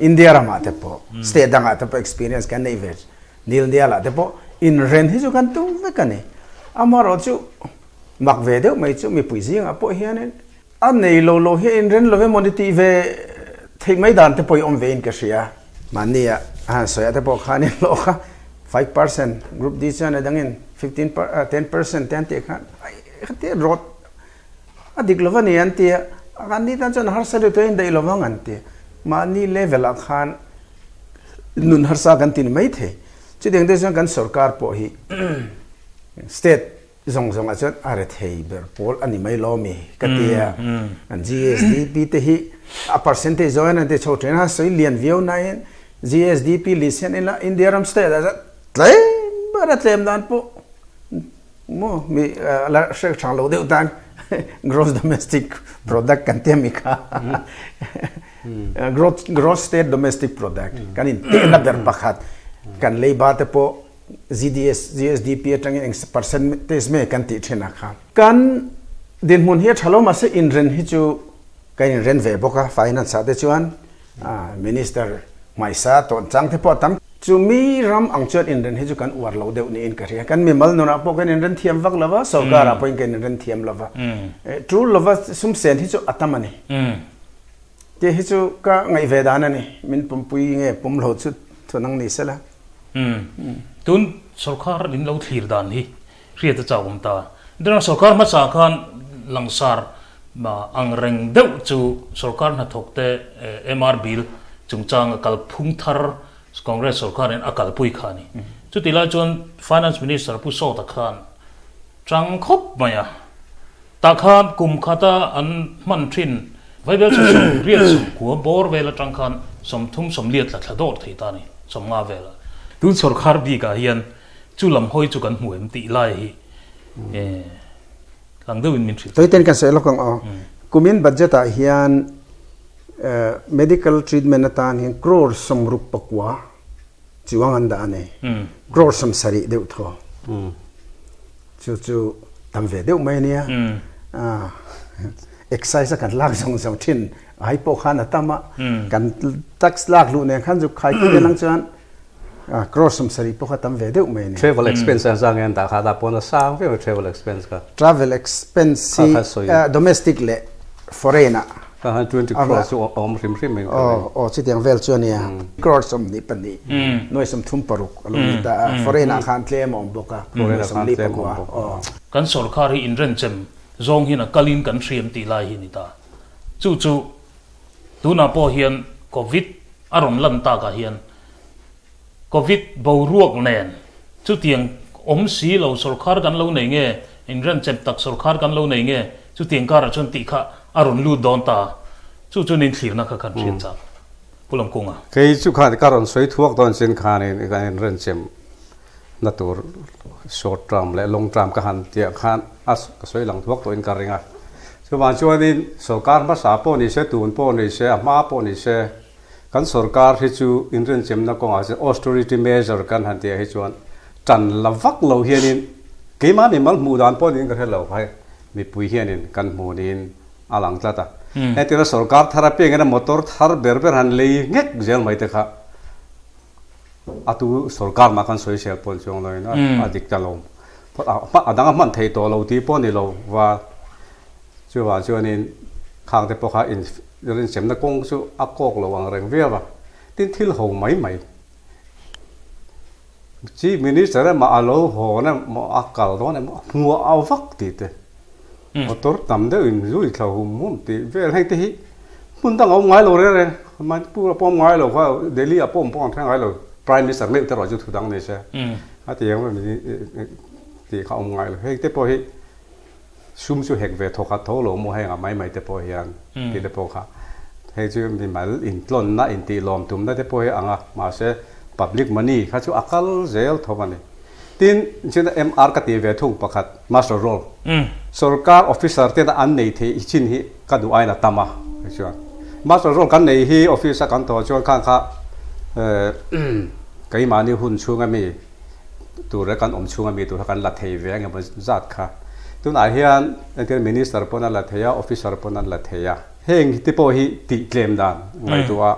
India ramah te pawh state dangah te pawh experience kan neih ve nil nial ah te pawh inren hi chu kan tum vek a ni. Amaherawh chu mak ve deuh mai chu mipui zingah pawh hianin A nei lo lo hi a inren lo emaw ni tih ve theih mai dan te pawh i awm ve in ka hria. Mahni a han sawi ah te pawh khan in hlawh kha 5% group D chuan a dangin 15 per 10% te an tih khan ai khatia rawt a dik lo a ni an ti a, an ni tan chuan a harsa deuh tawh a indaih lo vang an ti. Mahni level ah khan nun harsa kan ti ni mai thei. Chutiang te chuan kan sorkar pawh hi state Zawng zawngah chuan a rethei ber pawl a ni mai lo mi ka ti a. An GSDP te hi a percentage zawng hian an ti chho thin a, sawi lian viau nain GSDP list hian ila India ram state ah chuan tlem ber a tlem dan pawh maw mi la hre thang lo deuh tan gross domestic product kan tia mi kha gross state domestic product kan intehna ber pakhat kan leiba te pawh GDS, GSDP atangin eng percentage nge kan tih thin a kha. Kan dinhmun hi a tha lo mahse inren hi chu kan inren ve bawk a, finance ah te chuan minister hmaisa tawn chang te pawh a tam. Chu mi ram ang chuan inren hi chu kan uar lo deuh niin ka hria. Kan mimal nunah pawh kan inren thiam vak lo va, sorkar ah pawhin kan inren thiam lo va. Tul lova sum sen hi chu a tam a ni. Tih hi chu ka ngaih ve dan a ni. Min pumpui nge pum lo chu thunang ni sela. Tun sorkar in lo thlir dan hi hriat a chauhawm ta. Entirna sorkar hmasa khan langsar ang reng deuh chu sorkar hnathawk te MR bill chungchanga kalphung thar Congress sorkarin a kalpui kha a ni. Chutih lai chuan Finance Minister Pu Sawta khan chang khawp mai a. Tah khan kum khata an hman thin Vaibelchhe 80 sawmkua bawr vel atang khan 30 sawmliat tla thla dawr thei ta a ni, 50 velah. Tun sorkar bikah hian chu lam hawi chu kan hmu em tih lai hi lang deuhin min hrilh. Tawiten kan sawi lawk ang aw. Kumin budget ah hian medical treatment atan hian crore 69 chuang an dah a ni. Crore 70 deuh thaw. Chu chu tam ve deuh mai a nia. Excise a kan lak zawng zawng thin ai pawh khan a tam a. Kan tax lak luh nen khan zuk khai khawp ang chuan crore 70 pawh kha tam ve deuh mai a ni. Travel expense a zang en dah kha dah pawn a sang viau travel expense kha. Travel expense hi domestic leh foreign ah. Kha khan 20 crore chu a awm hrim hrim in ka ring. Aw chutiang vel chu a nia. Crore 22 nuai 36 a lo ni ta a. Foreign ah khan tlem a awm bawk a. Nuai 44. Aw. Kan sorkar hi inrenchem zawng hian a kalin kan hriam tih lai hi a ni ta. Chu chu tunah pawh hian Covid a rawn lan takah hian Covid boruak nen chutiang awm si lo sorkar kan lo nei nge, inrenchem tak sorkar kan lo nei nge, chutiang karah chuan tih kha a rawn lut dawn ta. Chu chuan inthlirna kha kan hriat chak. Pu Lamkunga. Kei chu khan ka rawn sawi thuak dawn chin khanin kan inrenchem na tur short term leh long term ka han tih khan a ka sawi lang thuak tawhin ka ring a. Chuvang chuanin sorkar hmasa pawh ni se, tun pawh ni se, a hma pawh ni se, Kan sorkar hi chu inrinchemna kawngah chuan austerity measure kan han tih ah hi chuan tan la vak lo hianin keimah mimal hmuh dan pawh niin ka hre lo hei mipui hianin kan hmuh niin a lang tlat a. Hetiang sorkar thar apiangin a motor thar ber ber han lei nghek zel mai te kha a tu sorkar mah kan sawisel pawh chuang loin a dik ta lo. A dang a hman thei tawh lo tih pawh ni lo va. Chuvang chuanin khang te pawh kha in rinchemna kawng chu a kawk lo ang reng viau a, tin thil ho mai mai. Chief Minister emaw a lo hawn emaw a kal dawn emaw a hmuah a vak tih te, motor tam deuh in zui thla hum hum tih vel heng te hi hmun dang a awm ngai lo reng reng, Manipur ah pawh a awm ngai lo kha, Delhi ah pawh awm pawh an hre ngai lo, Prime Minister meuh te erawh chu thu dang ni se a ti ang tih kha a awm ngai lo, heng te pawh hi. Sum chu hek ve thawk khat tho lo maw hengah mai mai te pawh hian tih te pawh kha hei chu mimal intlawnna intih lawm tumna te pawh hi ang a mahse public money kha chu a kal zel tho a ni. Tin china MR ka tih ve thung pakhat master roll sorkar officer tena an nei theih chin hi ka duh aiin a tam a chuan master roll kan nei hi office a kan thawh chuan khang kha keimahni hun chhunga mi tur leh kan awm chhunga mi tur kha kan la thei ve ang emaw zat kha. Tunah hian entir Minister pawn an la thei a, Officer pawn an la thei a. Heng te pawh hi tih tlem dan ngaihtuah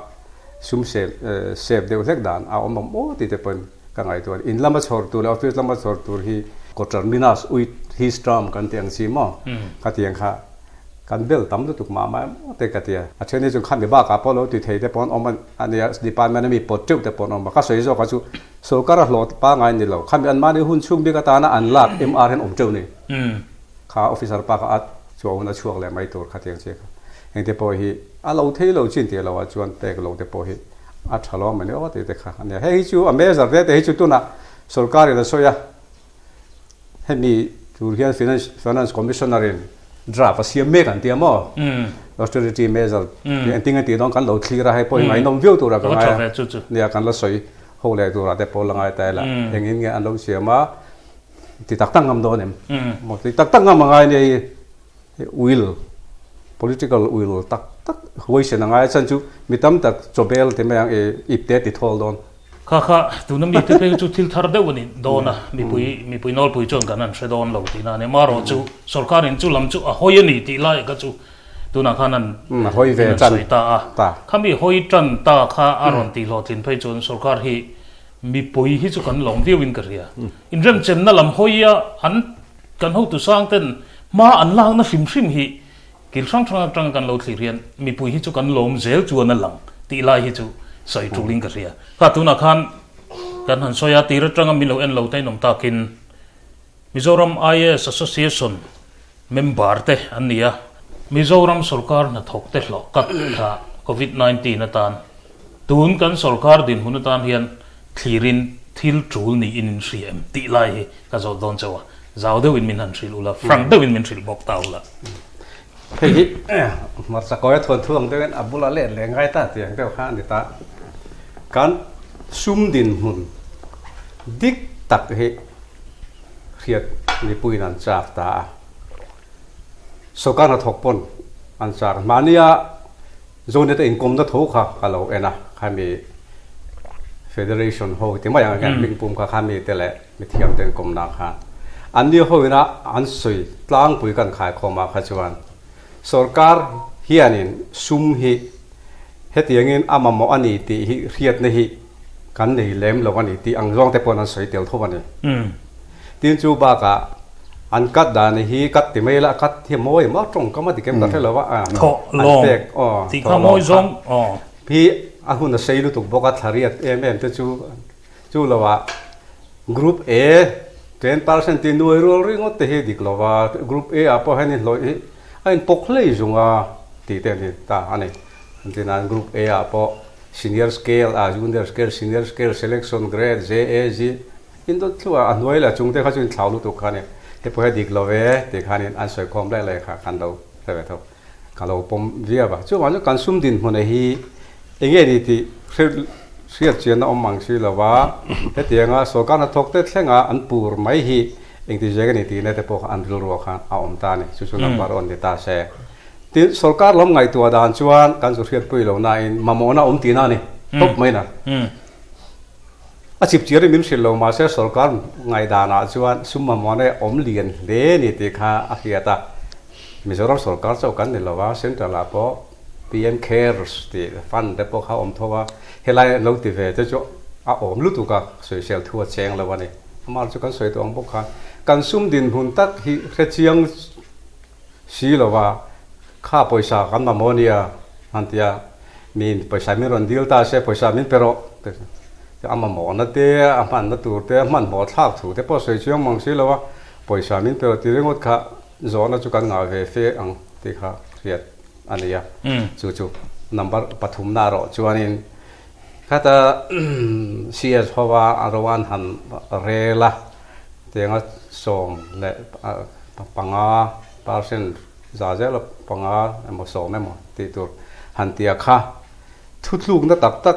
sum sep sep deuh hlek dan a awm awm aw tih te pawn ka ngaihtuah a ni. In lama chhawr tur leh office lama chhawr tur hi coterminous with his term kan tih ang chi maw khatiang kha Kan bel tam lutuk mah mah emaw te ka ti a. A then hi chu khami bakah pawh lo ti thei te pawh an awm a nia, department a mi pawt teuh te pawh an awm a. Ka sawi zawk a chu sorkar a hlawh pangai ni lo, khami anmahni hun chhung bik atana an lak MR hian awm teuh ni. Kha officer pa kha a chhuah hun a chhuak leh mai tur khatiang che kha. Heng te pawh hi a lo thei lo chin tih lo ah chuan pek lo te pawh hi a tha lo mawni aw tih te kha a nia. Hei hi chu a measure te te hi chu tunah sorkar in a sawi a. Hemi tur hian Finance Finance Commissioner in draft a siam mek an ti a maw? Austerity measure engtin nge tih dawn kan lo thlir a, hei pawh hi ngaihnawm viau tura ka ngai a, nia kan la sawi ho leh turah te pawh la ngai ta ila, engin nge an lo siam a, ti tak tak ngam dawn em? Maw ti tak tak ngam a ngai nia hi. Will, political will tak tak huaisen a ngai a chhan chu mi tam tak chawbel ti mai ang i ipte ti thawl dawn. Kha kha tuna mite phei chu thil thar deuh a ni dawn a, mipui mipui nawlpui chuan kan han hre dawn lo tihna a ni. Amaherawh chu sorkarin chu lam chu a hawi a ni tih lai kha chu tunah khan an an sawi ta a. Khami hawi tan ta kha a rawn tih hlawhtlin phei chuan sorkar hi mipui hi chu kan lawm viauin ka hria. Inremchenna lam hawi a an Kan hotu sang ten hma an lakna hrim hrim hi kil hrang hrang atanga kan lo thlir hian mipui hi chu kan lawm zel chuan a lang tih lai hi chu sawi tulin ka hria. Kha tunah khan Kan han sawi a, tir atanga min lo en lo te in awm takin Mizoram IAS Association member te an ni a. Mizoram sorkar hnathawk te hlawh kat kha Covid 19 atan tun kan sorkar dinhmun atan hian thlirin thil tul niin in hria em tih lai hi ka zawt dawn chauh a, zau deuhin min han hrilh ula, frank deuhin min hrilh bawk ta ula. Hei hi hmarcha kawia thuan thu ang deuhin a bula let leh ngai ta tih ang deuh kha a ni ta. Kan sum dinhmun dik tak hi hriat mipuiin an chak ta a, sawrkar hnathawk pawn an chak. Mahnia Zonete inkawmna tho kha ka lo en a, khami Federation ho ti mai ang hian hming pum kha khami te leh mithiam te inkawmna khan anni ho ina an sawi tlangpui kan khaikhawm ah kha chuan sorkar hianin sum hi hetiangin a mamawh a ni tih hi hriatna hi kan nei lem lo a ni tih ang zawng te pawhin an sawi tel tho a ni. Tin chu bakah an cut dan hi cut ti mai la cut hi a mawi em a tawngkam a dik em ka hre lo a Thawh an lawng pek aw tih thawh kha lawng mawi kha zawng aw. Hi a hun a sei lutuk bawk a thla riat em em te chu chu lo ah group A 10% tih nuai rual ringawt te hi dik lo va group A ah pawh hian in hlawih hi a in pawk hlei zung a tih te an ti ta a ni. Engtin an group A ah pawh senior scale ah junior scale senior scale selection grade JAG In dawt thluah a hnuai leh a chung te kha chu in thlau lutuk kha a ni. Hei pawh hi a dik lo ve tih khanin an sawi khawm leh leh kha kan lo hre ve tho. Ka lo pawm viau a. Chuvang chu kan sum dinhmun hi eng nge ni tih hriat chian a awm ang si lo va, hetianga sawrkar hnathawk te thlenga an pur mai hi engti zek a ni tihna te pawh kha an rilruah khan a awm ta a ni. Chu chu number one ni ta se. Tin, sawrkar lam ngaihtuah dan chuan kan zu hriatpui lo nain mamawhna awm tihna a ni tawp mai na. A chip chiar in min hrilh lo mahse sawrkar ngaihdanah chuan sum mamawhna hi awm lian hle a ni tih kha a hriat a. Mizoram sawrkar chauh kan ni lo a, Central ah pawh PM Cares tih fund te pawh kha a awm tho a, helai an lo ti ve te chu a awm lutuk a, sawisel thu a cheng lo a ni. Amah chu kan sawi tawh ang bawk khan kan sum dinhmun tak hi hrechiang Si lo va, kha pawisa kan mamawh a nia han ti a, miin pawisa min rawn dil ta se, pawisa min pe rawh ti a mamawhna te, a hmanna tur te, a hmanhmawh thlak thu te pawh sawi chiang mang si lo a, pawisa min pe rawh ti ringawt kha zawhna chu kan ngah ve fe ang tih kha hriat a ni a, chu chu number pathumna erawh chuanin khata CS hova a ro an han rel a, tianga 15 percent za zela panga emaw sawm emaw tih tur han tia kha thutlukna tak tak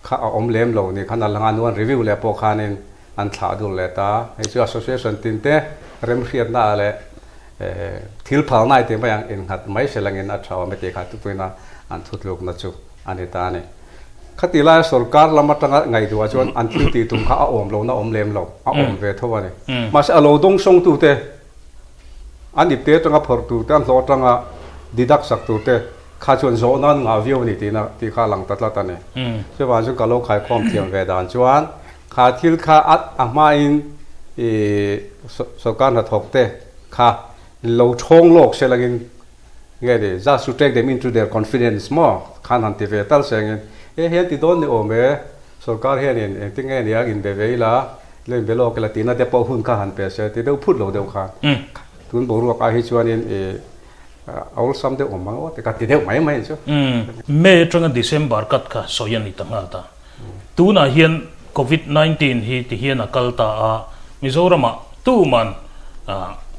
kha a awm lem lo ni khan a lang a, nuan review leh pawh khanin an thlah dul leh ta. Hei chu association tin te remhriatna ah leh thil phalna i tih mai ang innghat mai se langin a tha awm e tih kha tupuina an thutlukna chu a ni ta a ni. Khati laia sorkar lam atanga ngaihduah chuan an thil tih tum kha a awm lohna awm lem lo, a awm ve tho a ni. Mahse a lo dawngsawngtute, an ipte atanga phawrh turte, an hlawh atanga deduct sak turte kha chuan zawhna an ngah viau a ni tihna tih kha a lang ta tlat a ni. Chuvang chuan ka lo khaikhawm thiam ve dan chuan kha thil kha a hmain ih sorkar hnathawkte kha lo thawng lawk se langin Nge ni, just to take them into their confidence maw khan han ti ve tal sengin, e hian ti dawn ni awm e, sorkar hianin engtin nge nia inbe ve ila, lo inbe lawk ila tihna te pawh hun kha han pe se ti deuh phut lo deuh khan tun boruak ai hi chuanin i awlsam deuh awm ang aw ti ka ti deuh mai mai chu. May atanga December cut kha sawi a ni ta nghal ta. Tunah hian Covid 19 hi ti hian a kal ta a, Mizoramah tuman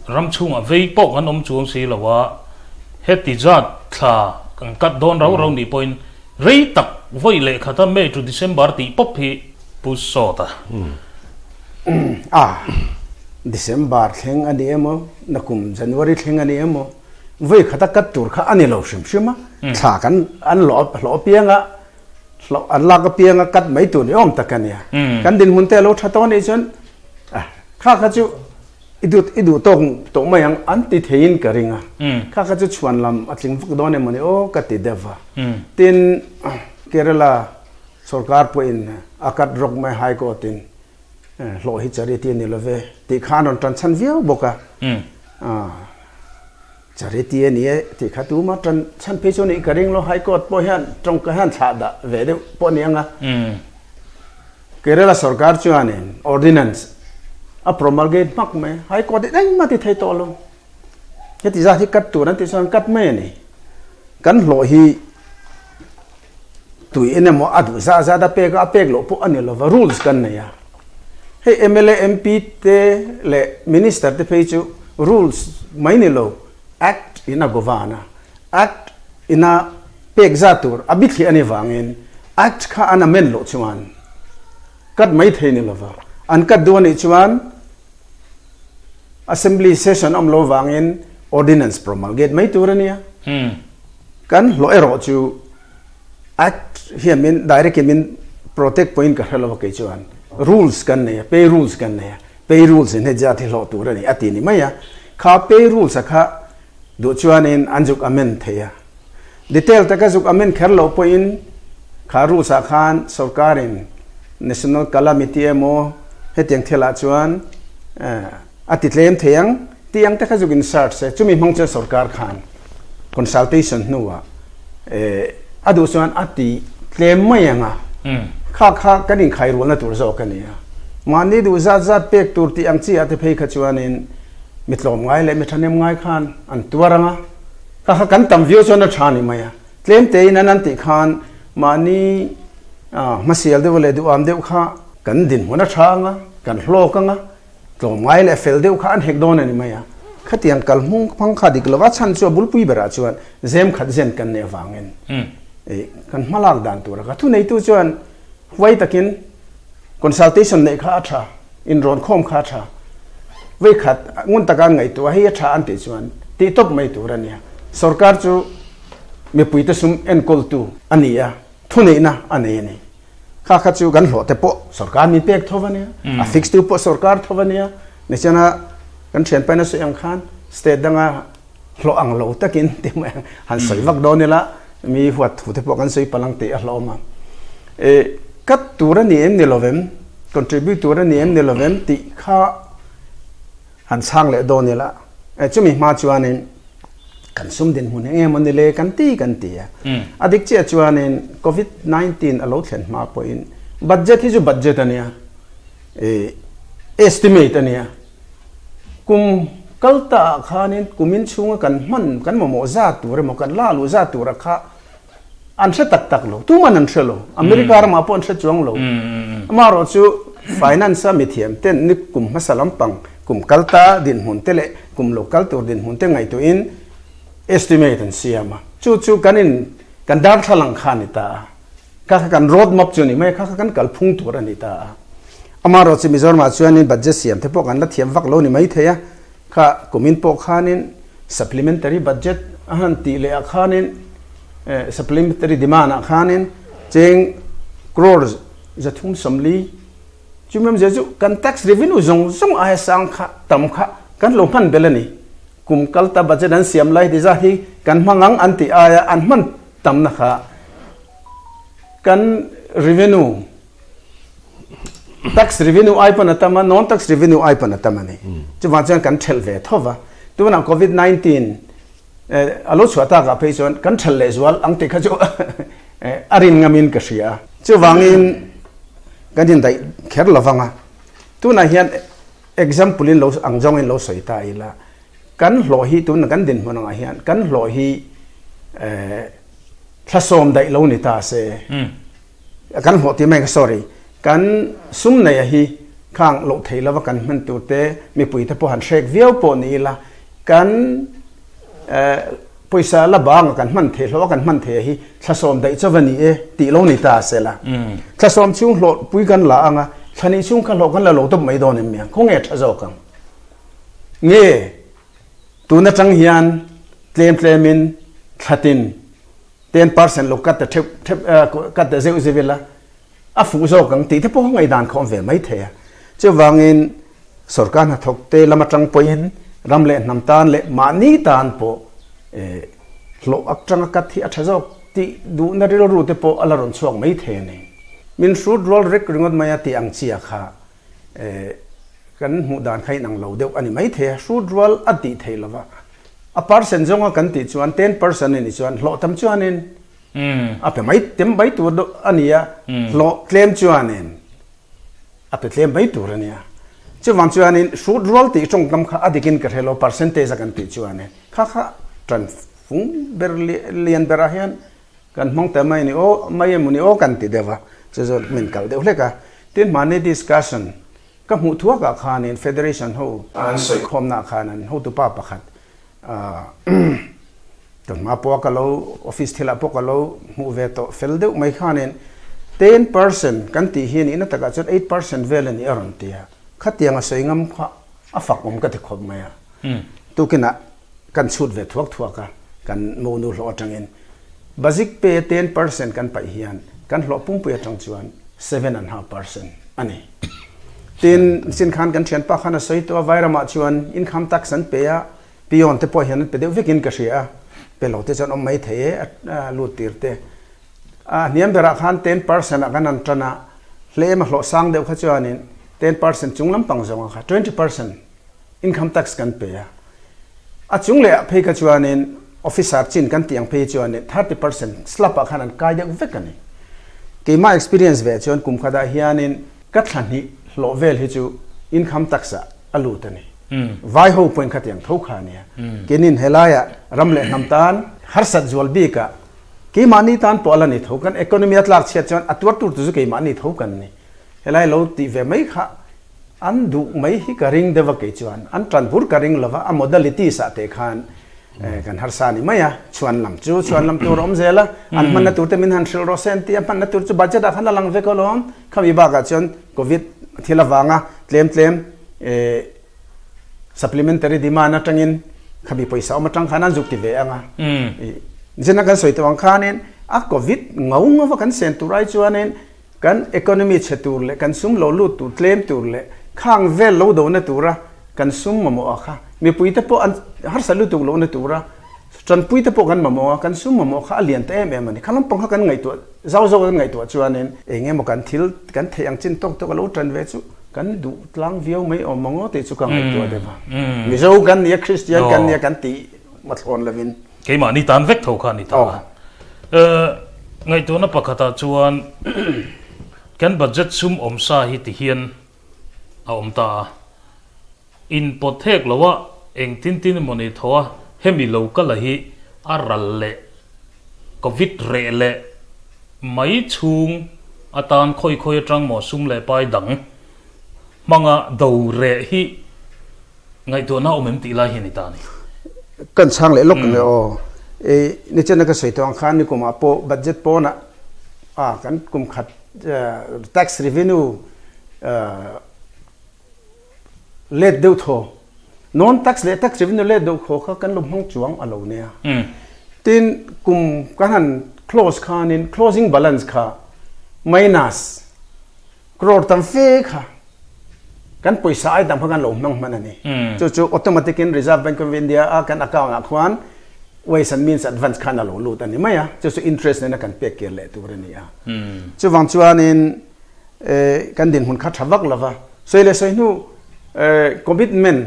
ram chhungah vei pawh kan awm chuang si lo a, heti zat thla kan cut dawn rau rau nih pawhin rei tak vawi leh khata May to December tih pawp hi Pu Sawt a. A, December thleng a ni emaw, nakum January thleng a ni emaw, vawi khata cut tur kha a ni lo hrim hrim a, thla kan an hlawh apiang a, Hlauh an lak apianga cut mai tur ni awm tak a nia. Kan dinhmun te a lo tha tawh anih chuan kha kha chu i duh i duh tawk tawh mai ang an ti theiin ka ring a. Kha kha chu chhuan lam a tling vak dawn emaw ni aw ka ti deuh va. Tin, Kerala sorkar pawhin a cut rawk mai High Court in hlawh hi charity a ni lo ve tih kha an rawn tan chhan viau bawk a. Charity a ni e tih kha tuma tan chhan phei chu nih ka ring lo, High Court pawh hian tawngka hian thlah dah ve deuh pawh a ni ang a. Kerala sorkar chuanin ordinance a promulgate hmak mai a, High Court in engmah ti thei tawh lo. Heti zat hi cut tur an tih chuan cut mai a ni. Kan hlawh hi tui en emaw a duh zah zat a pek a, a pek loh pawh a ni lova, rules kan nei a. Hei mla, MP te leh Minister te phei chu rules mai ni lo, Act in a govern a, Act ina pek zat tur a bithliah a ni vangin Act kha an amend loh chuan cut mai thei ni lova, an cut duh a nih chuan Assembly session awm lo vangin Ordinance promulgate mai tur a nia. Kan hlawh erawh chu Act hian min direct in min protect pawhin ka hre lova kei chuan rules kan nei a, pay rules kan nei a, pay rules in hei zat hi hlawh tur a ni a ti ni mai a, kha pay rules a kha duh chuanin an zuk amend thei a. Detail taka zuk amend kher loh pawhin kha rules ah khan sorkarin national calamity emaw hetiang thil ah chuan a ti tlem thei ang tih ang te kha zuk insert se chumi hmang chuan sorkar khan consultation hnuah a duh chuan a ti tlem mai ang a, kha kha kan inkhai rualna tur zawk a ni a. Mahni duh zat zat pek tur tih ang chi ah te phei kha chuanin mi tlawm ngai leh mi thahnem ngai khan an tuar ang a, kha kha kan tam viau chuan a tha ni mai a. Tlem tein an an tih khan mahni hmasial deuh leh duham deuh kha kan dinhmun a tha ang a, kan hlawk ang a, Tlawmngai leh fel deuh kha an hek dawn a ni mai a, khatiang kal hmung hmang kha dik lova chhan chu a bulpui berah chuan zem khat zen kan neih avangin kan hmalak dan tura ka thuneitu chuan huai takin consultation neih kha a tha, inrawn khawm kha a tha, vei khat ngun taka an ngaihtuah hei a tha an tih chuan tih tawp mai tur a nia. Sorkar chu mipuite sum enkawltu a ni a, thuneihna a nei a ni. Kha kha chu kan hlawh te pawh sorkar min pek tho a nia, a fix tu pawh sorkar tho a nia. Nichina kan thianpain a sawi ang khan state danga hlawh ang lo takin ti mai ang han sawi vak dawn ila mi huat thu te pawh kan sawi palang tih a hlawm a. E cut tur a ni em ni lovem, contribute tur a ni em ni lovem tih kha han chhang leh dawn ila e chumi hma chuanin kan sum dinhmun eng emaw ni le kan ti kan ti a. A dik chiah chuanin Covid 19 a lo thlen hma pawhin budget hi chu budget a nia, e estimate a nia. Kum kal ta ah khanin kumin chhunga kan hman kan mamawh zat tur emaw kan la luh zat tura kha An hre tak tak lo, tuman an hre lo. America ramah pawh an hre chuang lo. Amaherawh chu finance a mithiam ten ni kum hmasa lampang, kum kal ta dinhmun te leh kum lo kal tur dinhmun te ngaihtuahin estimate an siam a. Chu chu kan in kan darthlalang kha a ni ta a. Kha kha kan road map chu a ni mai a, kha kha kan kalphung tur a ni ta a. Amaherawh chu Mizoramah chuanin budget siam te pawh kan la thiam vak lo ni maithei a. Kha kumin pawh khanin supplementary budget a han tih leh ah khanin supplementary demand ah khanin cheng crore 340 chumi awmzia chu kan tax revenue zawng zawng aia sang kha tam kha kan lo hman belh a ni. Kum kalta budget an siam lai ti zat hi kan hmang ang an tih aia an hman tamna kha kan revenue Tax revenue ai pawn a tam a, non tax revenue ai pawn a tam a ni. Chuvang chuan kan thelh ve tho va. Tunah Covid 19 a lo chhuah takah phei chuan kan thelh leh zual ang tih kha chu a rin ngamin ka hria a. Chuvangin kan indaih kher lo vang a. Tunah hian example in lo ang zawngin lo sawi ta ila, kan hlawh hi tuna kan dinhmun angah hian kan hlawh hi thlasawm daih lo ni ta se. Kan hlawh tih mai ka sorry. Kan sum neia hi khang loh thei lova kan hman tur te mipui te pawh han hrek viau pawh ni ila kan pawisa la bang a kan hman thei hlawh a kan hman thei a hi thlasawm daih chauh a ni e tih lo ni ta se la. Thlasawm chhung hlawh pui kan la ang a, thla nih chhung kha hlawh kan la lo tawp mai dawn em mi ang? Khawnge tha zawk ang? Nge tun atang hian tlem tlemin thlatin 10% lo cut ta theuh theuh cut ta zeuh zeuh ila a fuh zawk ang tih te pawh ngaihdan kha awm ve mai thei a. Chuvangin sorkar hnathawk te lam atang pawhin ram leh hnam tan leh mahni tan pawh hlawh atanga cut hi a tha zawk tih duhna rilru te pawh a la rawn chhuak mai thei a ni. Min hrut rual rek ringawt mai a tih ang chiah kha kan hmuh dan kha inang lo deuh a ni mai thei a, hrut rual a tih theih lova. A percent zawnga kan tih chuan 10% a nih chuan hlawh tam chuanin a pe mai tem mai tur a ni a, hlawh tlem chuanin A pe tlem mai tur a nia. Chuvang chuanin hrut rual tih tawngkam kha a dikin ka hre lo, percentage a kan tih chuanin kha kha tan fung ber lian berah hian kan hmang ta mai ni aw, mai emaw ni aw kan ti deuh a, chu chu min kalh deuh hlek a. Tin mahni discussion ka hmuh thuakah khanin Federation ho an sawikhawmnaah khan an hotupa pakhat Tunhma pawha ka lo office thilah pawh ka lo hmuh ve tawh fel deuh mai khanin 10% kan tih hi a nihna takah chuan 8% vel a nih a rawn ti a, khatiang a sawi ngam kha a fak awm ka ti khawp mai a. Tukinah kan chhut ve thuak thuak a, kan monu hlawh atangin basic pay 10% kan paih hian kan hlawh pumpui atang chuan 7.5% a ni. Tin, sin khan kan thianpa khan a sawi tawh a, Vairamah chuan income tax an pe a, Peon te pawh hian an pe deuh vekin ka hria a, pe lo te chuan awm mai thei e a lut tir te. A hniam berah khan 10% ah kan han tan a, hlem a hlawh sang deuh kha chuanin 10% chung lampang zawng a kha 20% income tax kan pe a. A chung leh ah phei kha chuanin officer chin kan tih ang phei chuanin 30% slab ah khan an kai deuh vek a ni. Keimah experience ve chuan kum khatah hianin ka thla hnih hlawh vel hi chu income tax ah a lut a ni. Vai ho pawhin khatiang tho kha a nia. Keinin helaiah ram leh hnam tan harsat zual bikah keimahni tan pawh a la ni tho. Kan economy a tlak chhiat chuan a tuar tur tu chu keimahni tho kan ni. Helai lo tih ve mai kha an duh mai hi ka ring deuh a kei chuan an tan bur ka ring lova a modalities ah te khan kan harsa a ni mai a. Chhuan lam chu chhuan lam tur a awm zel a, an hmanna tur te min han hrilh rawh se an ti a, hmanna tur chu budget ah khan a lang vek alawm. Khami bakah chuan Covid thil avanga tlem tlem supplementary demand atangin khami pawisa awm atang khan an zuk ti ve ang a. Zina kan sawi tawh ang khanin a Covid ngau ngauva kan sen tur ai chuanin kan economy chhe tur leh kan sum lo lut tur tlem tur leh khang vel lo dona tura kan sum mamawh a kha mipui te pawh an harsa lutuk lohna tura Tanpui te pawh kan mamawh a, kan sum mamawh kha a lian ta em em a ni. Kha lampang kha kan ngaihtuah, zau zawk kan ngaihtuah chuanin eng emaw kan thil kan theih ang chin tawk tawk a lo tan ve chu kan duh tlang viau mai awm ang aw tih chu ka ngaihtuah deuh a. Mizo kan nia, Kristian kan nia kan tih mathlawn lovin. Keimahni tan vek tho kha a ni ta a. Ngaihtuahna pakhatah chuan kan budget sum awmsa hi tihian a awm ta a. Inpawt thek lo a, engtin tin emaw ni tho a, hemi lo kal a hi a ral leh Covid reh leh mai chhung atan khawi khawi atang maw sum leh pai dang hmanga do reh hi ngaihtuahna awm em tih lai hi a ni ta a ni. Kan chhang leh lawk ang e aw. I nichina ka sawi tawh ang khan nikumah pawh budget pawnah a kan kum khat tax revenue Let deuh thaw, non tax leh tax revenue let deuh thaw kha kan lo hmang chuang a lo nia. Tin, kum kan han close khanin closing balance kha minus crore tam fe kha kan pawisa ai dang kha kan lo hmang hman a ni. Chu chu automatic in Reserve Bank of India a kan account ah khuan ways and means advance khan a lo lut a ni mai a. Chu chu interest nena kan pek kir leh tur a ni a. Chuvang chuanin kan dinhmun kha tha vak lova, sawi leh sawi hnu commitment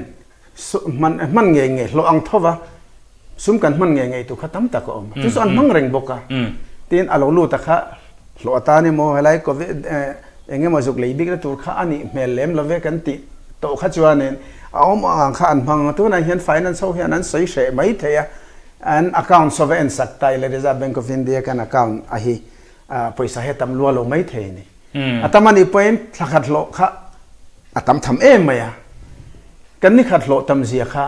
hman hman ngei ngei hlawh ang thova sum kan hman ngei ngei tur kha tam tak a awm a, chu chu an hmang reng bawk a, tin a lo lut a kha hlawh atan emaw helai covid eng emaw zuk lei bikna tur kha a nih hmel lem love kan tih tawh kha chuanin a awm ang kha an hmang a, tunah hian finance ho hian an sawi hreh mai thei a, an account saw va en sak ta ila Reserve Bank of India kan account a hi. Pawisa hi a tam lua lo mai thei a ni. A tam a nih pawhin thla khat hlawh kha a tam tham em mai a. Kan ni khat hlawh tam zia kha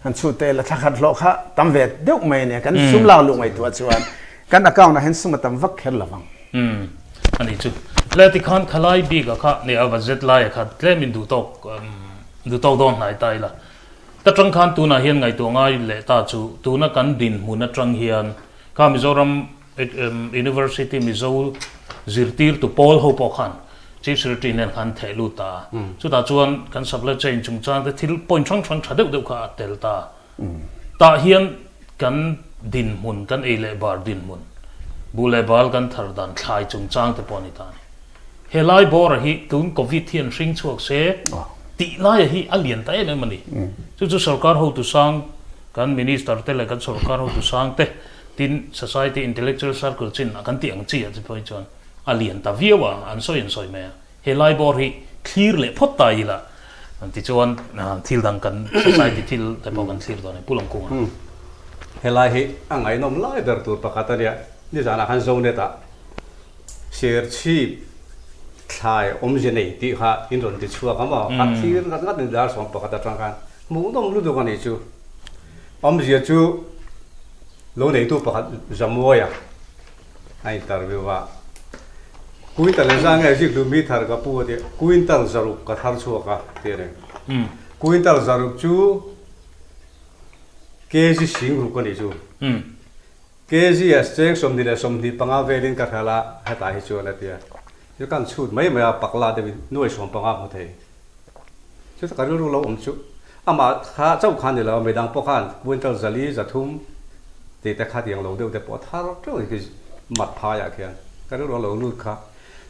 han chhut ta ila thla khat hlawh kha tam ve deuh mai a nia. Kan sum lak luh ngaihtuah chuan kan account ah hian sum a tam vak kher lo vang. A ni chu. Le tikhan khalai bik ah kha nia budget lai ah kha tlem in duh tawk duh tawk dawn hnai ta ila. Ta tang khan tunah hian ngaihtuah ngai leh ta chu tuna kan dinhmun atang hian kha Mizoram University Mizo zirtirtu pawl ho pawh khan Chief Secretary nen khan theh lut ta a. Chutah chuan kan supply chain chungchang te thil point hrang hrang tha deuh deuh kha a tel ta. Tah hian kan dinhmun, kan ei leh bar dinhmun, buh leh bal kan thar dan thlai chungchang te pawh a ni ta a ni. He lai bawra hi tun Covid hian hring chhuak se tih laia hi a lian ta em em a ni. Chu chu sorkar hotu sang kan Minister te leh kan sorkar hotu sang te Tin, society intellectual circle chin a kan tih ang chi ah chu phei chuan a lian ta viau a, an sawi an sawi mai a. He lai bawr hi thlir leh phawt ta ila tichuan thil dang kan society thil te pawh kan thlir dawn a ni Pu Lawngkunga. Helai hi a ngaihnawm lai ber tur pakhat a nia, nizanah khan Zonet ah Serchhip thlai awmzia nei tih kha in rawn ti chhuak a maw? A thlir ngat ngat ni dar 11 atang khan hmuhnawm lutuk a nih chu. Awmzia chu lo neitu pakhat Zamuaia a interview a, Quintal engzah nge ziklu mi thar ka pu a ti a, Quintal zaruk ka thar chhuak a ti a ni. Quintal zaruk chu kg singruk a nih chu. Kg ah cheng 25 velin ka hral a, hetah hi chuan a ti a. Chu kan chhut mai mai a, pakla deuhin nuai 15 hmu thei. Chuta ka rilru lo awm chu amah kha chauh khan ni lo, midang pawh khan quintal 400, 300 tih te kha tiang lo deuh te pawh a thar teuh a ni khi mat phaiah khian ka rilru a lo lut kha.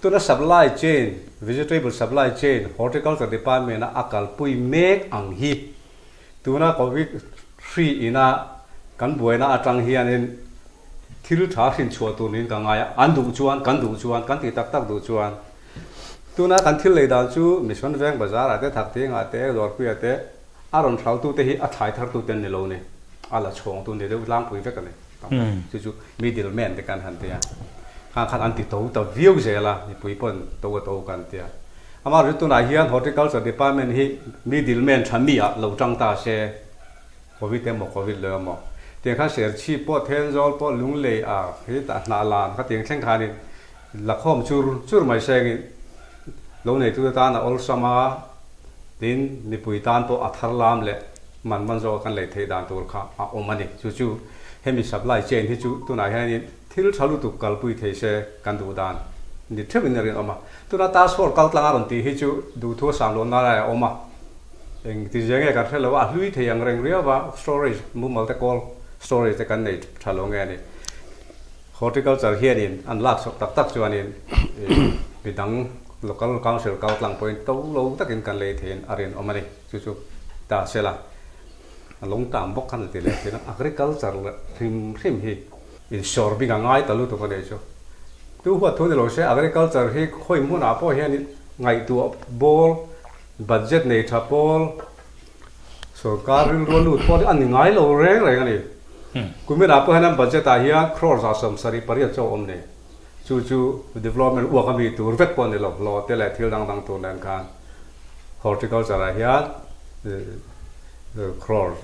Tuna supply chain, vegetable supply chain, horticulture department a a kalpui mek ang hi Tuna Covid hri ina kan buaina atang hianin thil tha hrin chhuah tur niin ka ngai a, an duh chuan, kan duh chuan, kan ti tak tak duh chuan. Tuna kan thil lei dan chu Mission Veng Bazar ah te, Thakthing ah te, Dawrpui ah te a rawn hraltu te hi a thlai thartu te an ni lo ni, a la chhawngtu ni deuh tlangpui vek a ni. Chu chu middle man te kan han ti a, khang khan an ti to ta viau zel a, mipui pawn to a to kan ti a. Amaherawhchu tunah hian Horticulture Department hi middle man tha mi ah lo tang ta se, Covid emaw Covid lo emaw tiang khan Serchhip pawh Thenzawl pawh Lunglei ah hi tah hnah lan kha tiang thleng khanin lakhawm chur chur mai sengin lo neitute tan a awlsam a, tin mipui tan pawh a thar lam leh man man zawk a kan lei theih dan tur kha a awm a ni. Chu chu hemi supply chain hi chu tunah hianin thil tha lutuk kalpui thei se kan duh dan ni theuhin a rinawm a. Tuna task force kal tlang a rawn tih hi chu duhthu a sam lohna lai a awm a, eng ti zia nge kan hre lo a, a hlui thei ang reng riau a, storage mumal te kawl storage te kan nei tha lo nge a ni. Horticulture hianin an lak chhuah tak tak chuanin midang local council kal tlang pawhin to lo takin kan lei theiin a rinawm a ni. Chu chu ta sela a lung tam bawk khan a ti leh thin a, agriculture leh hrim hrim hi insawr bik a ngai ta lutuk a nih chu. Tu huat thu ni lo se agriculture hi khawi hmunah pawh hian ngaihtuah pawl, budget nei tha pawl, sorkar rilru a lut pawh hi a ni ngai lo reng reng a ni. Kuminah pawh hian an budget ah hian crore 78 chaw a awm ni. Chu chu development uak a mi tur vek pawh a ni lo, hlawh te leh thil dang dang tur nen khan horticulture ah hian crore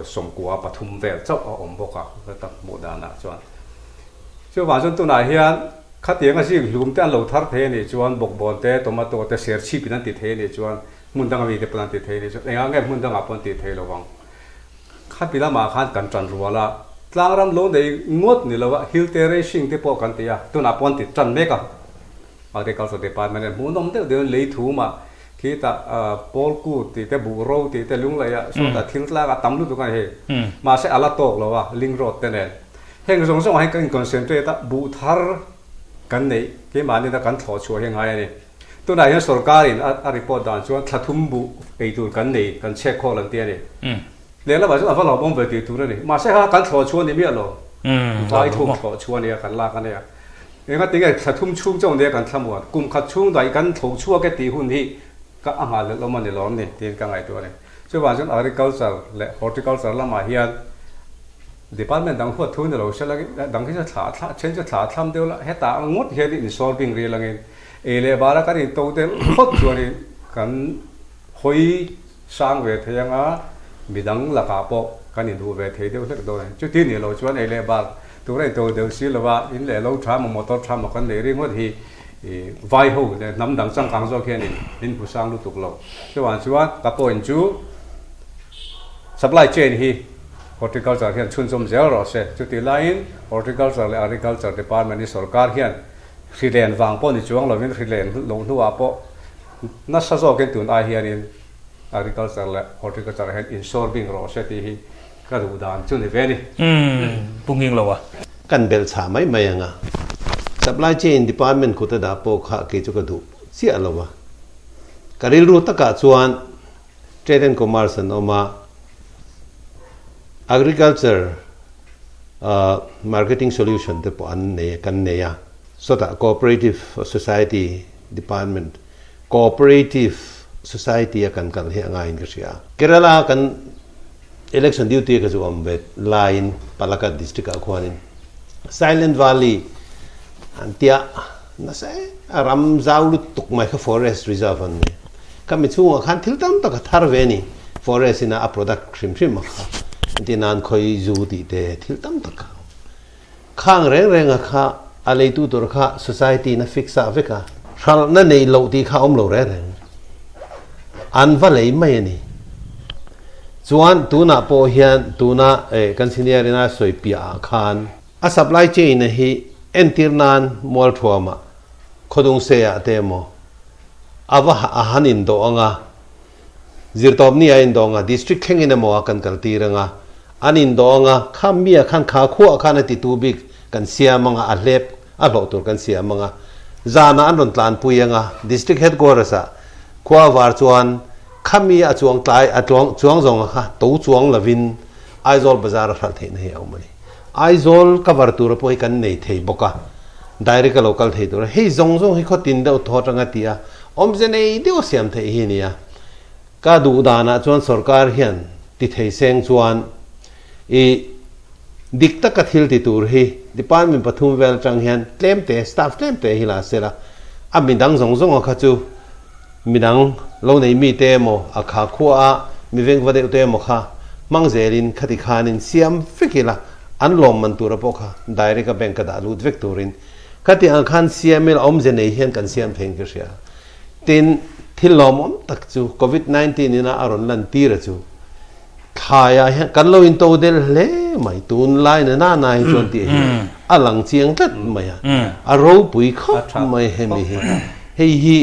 93 vel chauh a awm bawk a, ka hmuh danah chuan. Chuvang chuan tunah hian khatianga zik hlum te an lo thar thei a nih chuan bawkbawn te, tomato te serchhip in an ti thei a nih chuan hmun danga mite pawn an ti thei a nih chuan engah nge hmun dangah pawh an ti thei lo vang. Khapi lamah khan kan tan rual a, tlangram lo nei ngawt ni lo a, hill terracing te pawh kan ti a, tunah pawh an ti tan mek a, Agriculture Department hian hmuhnawm deuh deuhin lei thum a, khitah pawl kut tih te, buh ro tih te, lunglei ah sawtah thil tlak a tam lutuk a ni hei, mahse a la tawk lo a, link road te nen. Heng zawng zawngah hian kan in-concentrate a, buh thar kan neih keimahni a kan thlawh chhuah hi a ngai a ni. Tunah hian sorkarin a report dan chuan thla thum buh ei tur kan nei, kan chhek khawl an ti a ni. Lehlamah chuan a va hlauhawm ve tih tur a ni. Mahse kha kan thlawh chhuah a ni miah lo. Vai thum thlawh chhuah a nia, kan lak a nia. Engati nge thla thum chhung chauh nia kan thlamuan? Kum khat chhung daih kan thlawh chhuak e tih hun hi ka a nghah leh lawm a ni lawm ni tiin ka ngaihtuah a ni. Chuvang chuan agriculture leh horticulture lamah hian Department dang huat thu ni lo se langin dang hi chu thlah thlah then chu thlah thlam deuh la hetah ngawt hian in solving ril angin ei leh bara kan in to deuh phawt chuanin kan hawi sang ve thei anga midang lakah pawh kan in duh ve thei deuh hlek dawn a ni. Chuti ni lo chuan ei leh bar tura in to deuh si lova in leh lo tha emaw motor tha emaw kan nei ringawt hi vai ho leh hnam dang changkang zawk hianin min hmu sang lutuk lo. Chuvang chuan ka point chu supply chain hi Horticulture hian chhunzawm zel rawh se. Chutih laiin Horticulture leh Agriculture Department hi sorkar hian hrilen vang pawh ni chuang lovin hrilen loh hnuah pawh nasa zawkin tun ai hianin Agriculture leh Horticulture hian insawr bing rawh se tih hi ka duh dan chu ni ve a ni. Umm, Pu Nghing lo a. Kan belh chhah mai mai ang a. Supply Chain Department kut a dah pawh kha kei chu ka duh chiah lo a. Ka rilru takah chuan Trade and Commerce an awm a, Agriculture Marketing Solution te pawh an nei kan nei a, sawtah Cooperative Society Department, Cooperative Society a kan kal hi a ngaiin ka hria. Kerala kan Election duty ka chu awm ve laiin Palakkad district ah khuanin Silent Valley an tia nasa e a ram zau lutuk mai kha forest reserve an ni. Khami chhungah khan thil tam tak a thar ve a ni. Forest ina a product hrim hrim a kha engtin nan khawi zu tih te thil tam tak kha. Khang reng renga kha a leitu tur kha society in a fix ah vek a, hralhna nei loh tih kha a awm lo reng reng. An va lei mai a ni. Chuan tunah pawh hian tuna kan senior ina sawi piah ah khan a supply chain a hi entir nan Mualthuamah Khawdungse ah te emaw a va a han indawh anga Zirtawpni a indawng a, District thlengin emaw a kan kaltir anga, an indawng a, kha mia khan kha khuaah khan a titu bik kan siam anga, a hlep a hlawh tur kan siam anga, zanah an rawn tlanpui anga, District Headquarters ah khua var chuan kha mi a chuang tlai a chuang chuang zawng a kha to chuang lovin Aizawl bazar a hralh theihna hi a awm a ni. Aizawl cover tura pawh hi kan nei thei bawk a, direct a lo kal thei tura hei zawng zawng hi khawtin deuh thaw atanga ti a, Awmze nei deuh a siam theih hi nia. Ka duh danah chuan sorkar hian ti thei seng chuan i dik taka thil ti tur hi department pathum vel atang hian tlem te staff tlem te hi la sela a midang zawng zawng a kha chu midang lo nei mi te emaw a kha khua a mi vengva deuh te emaw kha hmang zelin khati khanin siam vek ila an lawmman tura pawh kha direct a bank a dah lut vek turin Khati ang khan siam ila awmze nei hian kan siam theiin ka hria. Tin, thil lawmawm tak chu Covid 19 ina a rawn lan tir a chu thlaiah hian kan lo into del hle mai. Tunlai na na na hi chuan tih hi a lang chiang tlat mai a. A ropui khawp mai hemi hi. Hei hi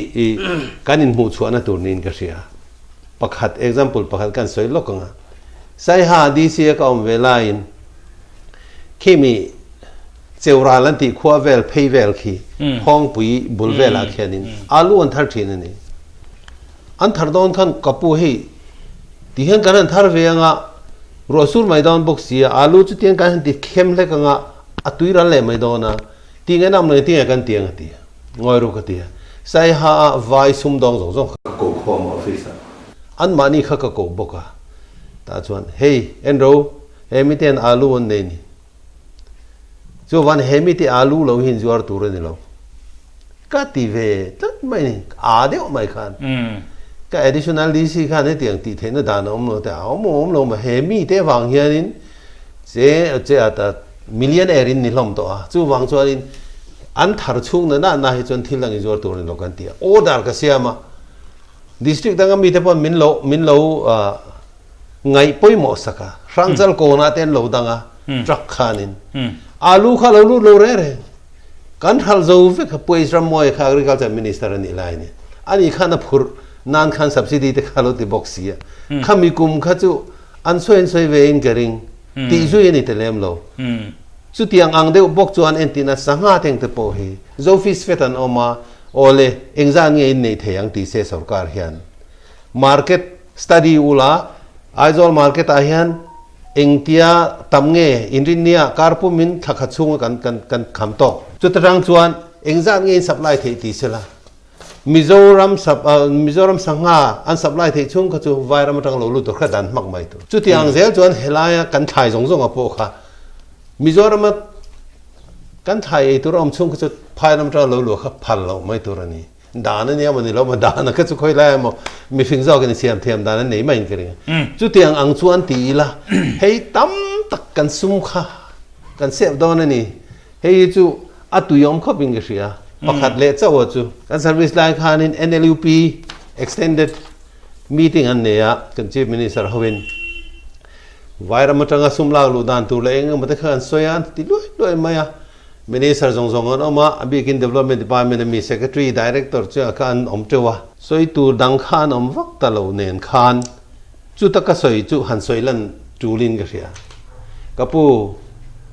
kan inhmuhchhuahna tur niin ka hria. Pakhat example pakhat kan sawi lawk ang a. Saiha DC a ka awm ve laiin khimi Cheural an tih khua vel phei vel khi Phawngpui bul velah khianin alu an thar thin a ni. An thar dawn khan ka pu hei ti hian kan han thar ve anga ruah sur mai dawn bawk si a, alu chu tiang kan han ti khem hlek anga a tui ral leh mai dawn a, ti nge nam lo tinge kan ti ang a ti a, ngawi ru ka ti a, Saiha ah vai sumdawng zawng zawng kha ka ko khawm a office ah anmahni kha ka ko bawk a, tah chuan hei enro he miten alu an nei ni. Chuvan he mite alu lo hi inzuar tur a ni lo. Ka ti ve tlat mai ni, a deuh mai khan. Ka additional DC khan hetiang tih theihna dan a awm lo te, a awm awm lo ma he mite vang hianin che che a ta millionaire in ni hlawm tawh a. Chuvang chuanin an thar chhung na na na hi chuan thil dang inzuar tur a ni lo kan ti a. Order ka siam a, district danga mite pawn min lo min lo ngaih pawimawh sak a, Hrangchal kawnah te an lo dang a, truck khanin alu kha lo lut lo reng reng. Kan hralh zo vek a, Pu H Rammuaia kha Agriculture Minister a nih lai a ni. Ani khan a phurh nan khan subsidy te kha lo ti bawk si a. Khami kum kha chu an sawi an sawi ve in ka ring, tih zui a ni ta lem lo. Chutiang ang deuh bawk chuan entina sangha teng te pawh hi Zofis fet an awm a, awle engzat nge in neih thei ang tih se sorkar hian market Study ula, Aizawl market ah hian engtia tam nge inrinnia kar pumin thla khat chhunga kan kan kan kham tawk. Chuta tang chuan engzat nge in supply theih ti sela. Mizoram sap Mizoram sangha an supply theih chhung kha chu Vairam atang lo lut tur kha dan hmak mai tur. Chutiang zel chuan helaia kan thlai zawng zawng ah pawh kha Mizorama kan thlai ei tur a awm chhung kha chu Phairam atanga lo luah kha phal loh mai tur a ni. Dan a nia maw ni lo maw dan a kha chu khawi lai emaw mihring zawkin siam thiam dan a nei maiin ka ring a. Chutiang ang chuan ti ila hei tam tak kan sum kha kan sep dawn a ni. Hei hi chu a tuiawm khawpin ka hria. Pakhat leh chauh a chu. Kan service lai khanin NLUP extended meeting an nei a, kan Chief Minister hovin Vairam atanga sum lak luh dan tur leh eng emaw te kha an sawi a, an ti luai luai mai a. Minister zawng zawng an awm a, a bikin Development Department a mi Secretary, Director chu kha an awm teuh a. Sawi tur dang kha an awm vak ta lo nen khan chuta ka sawi chu han sawi lan tulin ka hria. Ka pu,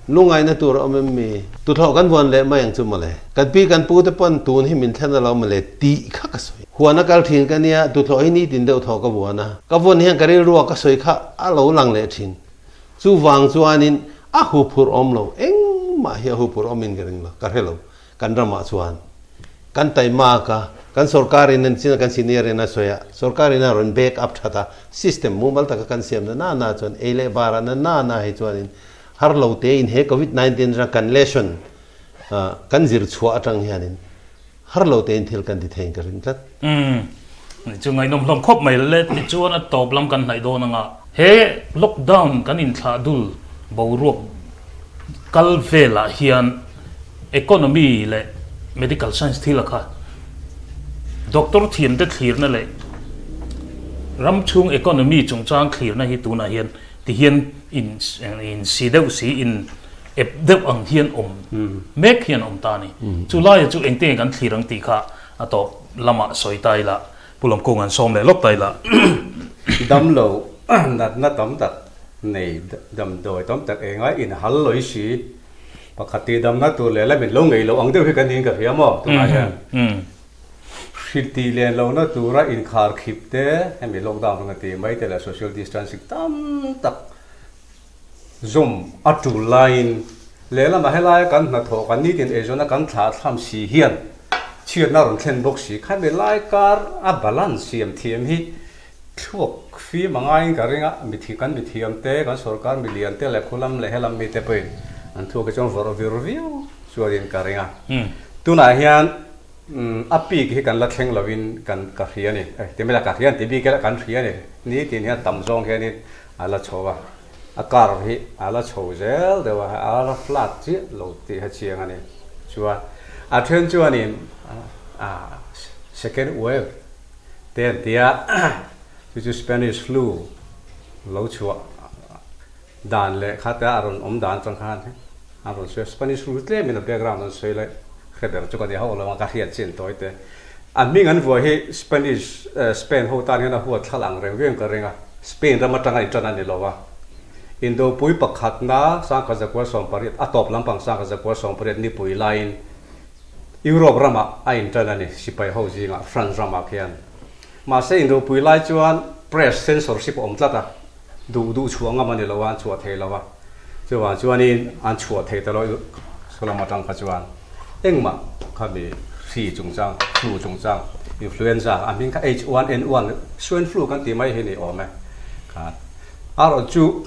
lungaina tur a awm em mi? Tuthlawh kan vuan leh mai ang chu mawle. Kan pi kan pu te pawn tun hi min thlen a lo mawle tih kha ka sawi. Huan a kal thin ka nia, tuthlawh hi nitin deuh thaw ka vuan a. Ka vuan hian ka rilrua ka sawi kha a lo lang leh thin. Chuvang chuanin a huphurh awm lo, engmah hi a huphurh awmin ka ring lo, ka hre lo. Kan ramah chuan kan taimak a, Kan sorkar in an chin a kan senior in a sawi a, sorkar in a rawn back up that a, system mumal taka kan siam na na na chuan ei leh bar ah na na na hi chuanin har lo te in he covid 19 atang kan lesson kan zir chhuah atang hianin har lo te in thil kan ti theiin ka ring tlat. Umm chu ngaihnawm hlawm khawp mai le tichuan a tawp lam kan hnaih dawn anga he lockdown kan inthlah dul boruak kal velah hian Economy leh Medical Science thil a kha Doctor thiamte thlirna leh ram chhung economy chungchang thlirna hi tunah hian ti hian in in si deuh si in ep deuh ang hian awm mek hian awm ta a ni. Chu laia chu engte nge kan thlir ang tih kha a tawp lamah sawi ta ila Pu Lamkung an sawm leh lawk ta ila. Damlo natna tam tak nei damdawi tam tak enga inhal lawi si Pakhat tih damna tur leh la min lo ngei loh ang deuh hi kan niin ka hria maw tunah hian hrilh tih len lohna tura inkhar khip te hemi lockdown kan ti mai te leh social distancing tam tak zawm a tul laiin lehlamah helaia kan hnathawh kan nitin eizawnna kan thlah thlam si hian chhiatna rawn thlen bawk si khami lai kar a balance siam thiam hi Thluak fim a ngaiin ka ring a, mithi kan mithiam te, kan sorkar milian te leh khulam leh helam mite pawhin an thluak hi chuan vawrh vir viau chuanin ka ring a. Tunah hian a peak hi kan la thleng lovin kan ka hria a ni. Ti mai la ka hria an ti bik ila kan hria a ni. Nitin hian tam zawng hianin a la chho a, a curve hi a la chho zel deuh a, a la flat chiah lo tih a chiang a ni. Chuan a then chuanin second wave Te an ti a, chu chu Spanish flu lo chhuah dan leh kha te a rawn awm dan atang khan a rawn sawi a, Spanish flu tlemin a background an sawi lai hre ber chu ka ni hauh lo a, ka hriat chin tawi te. A hming an vuah hi Spanish Spain ho tan hian a huat thlalh ang reng viau in ka ring a, Spain ram atanga intan a ni lo a, Indopui pakhatna sangkhat zakua 18 a tawp lampang sangkhat zakua 18 nipui laiin Europe ramah a inṭan a ni, sipai ho zingah France ramah khian. Mahse inropui lai chuan press censorship a awm tlat a, duh duh chhuah ngam a ni lo a, an chhuah thei lo a. Chuvang chuanin an chhuah thei ta lo saw lam atang kha chuan engmah khami hri chungchang, flu chungchang, influenza a hming kha H1N1 swine flu kan tih mai hi ni awm e khan. Erawh chu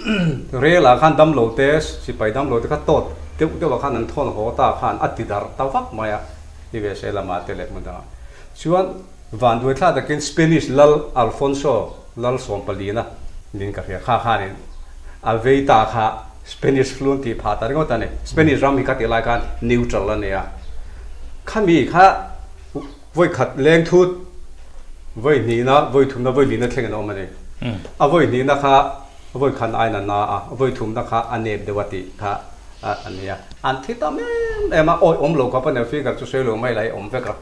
rel ah khan damlo te, sipai damlo te kha tawt deuh deuh ah khan an thawn haw ta khan a ti darh ta vak mai a, USA lamah te leh hmun dangah. Chuan vanduai thla takin Spanish lal Alfonso lal sawmpalina nin ka hria kha khanin a vei ta kha Spanish flu an tih phah ta ringawt a ni. Spanish ram hi kha tih lai khan neutral a ni a, khami kha Vawi khat leng thut, vawi hnihna, vawi thumna, vawi lihna thleng an awm a ni. A vawi hnihna kha vawi khan ain a na a, vawi thumna kha a nep deuh a tih kha a ni a. An thi tam em em a, awi awm lo khawp a nia, figure chu sawi lo mai la i awm vek a.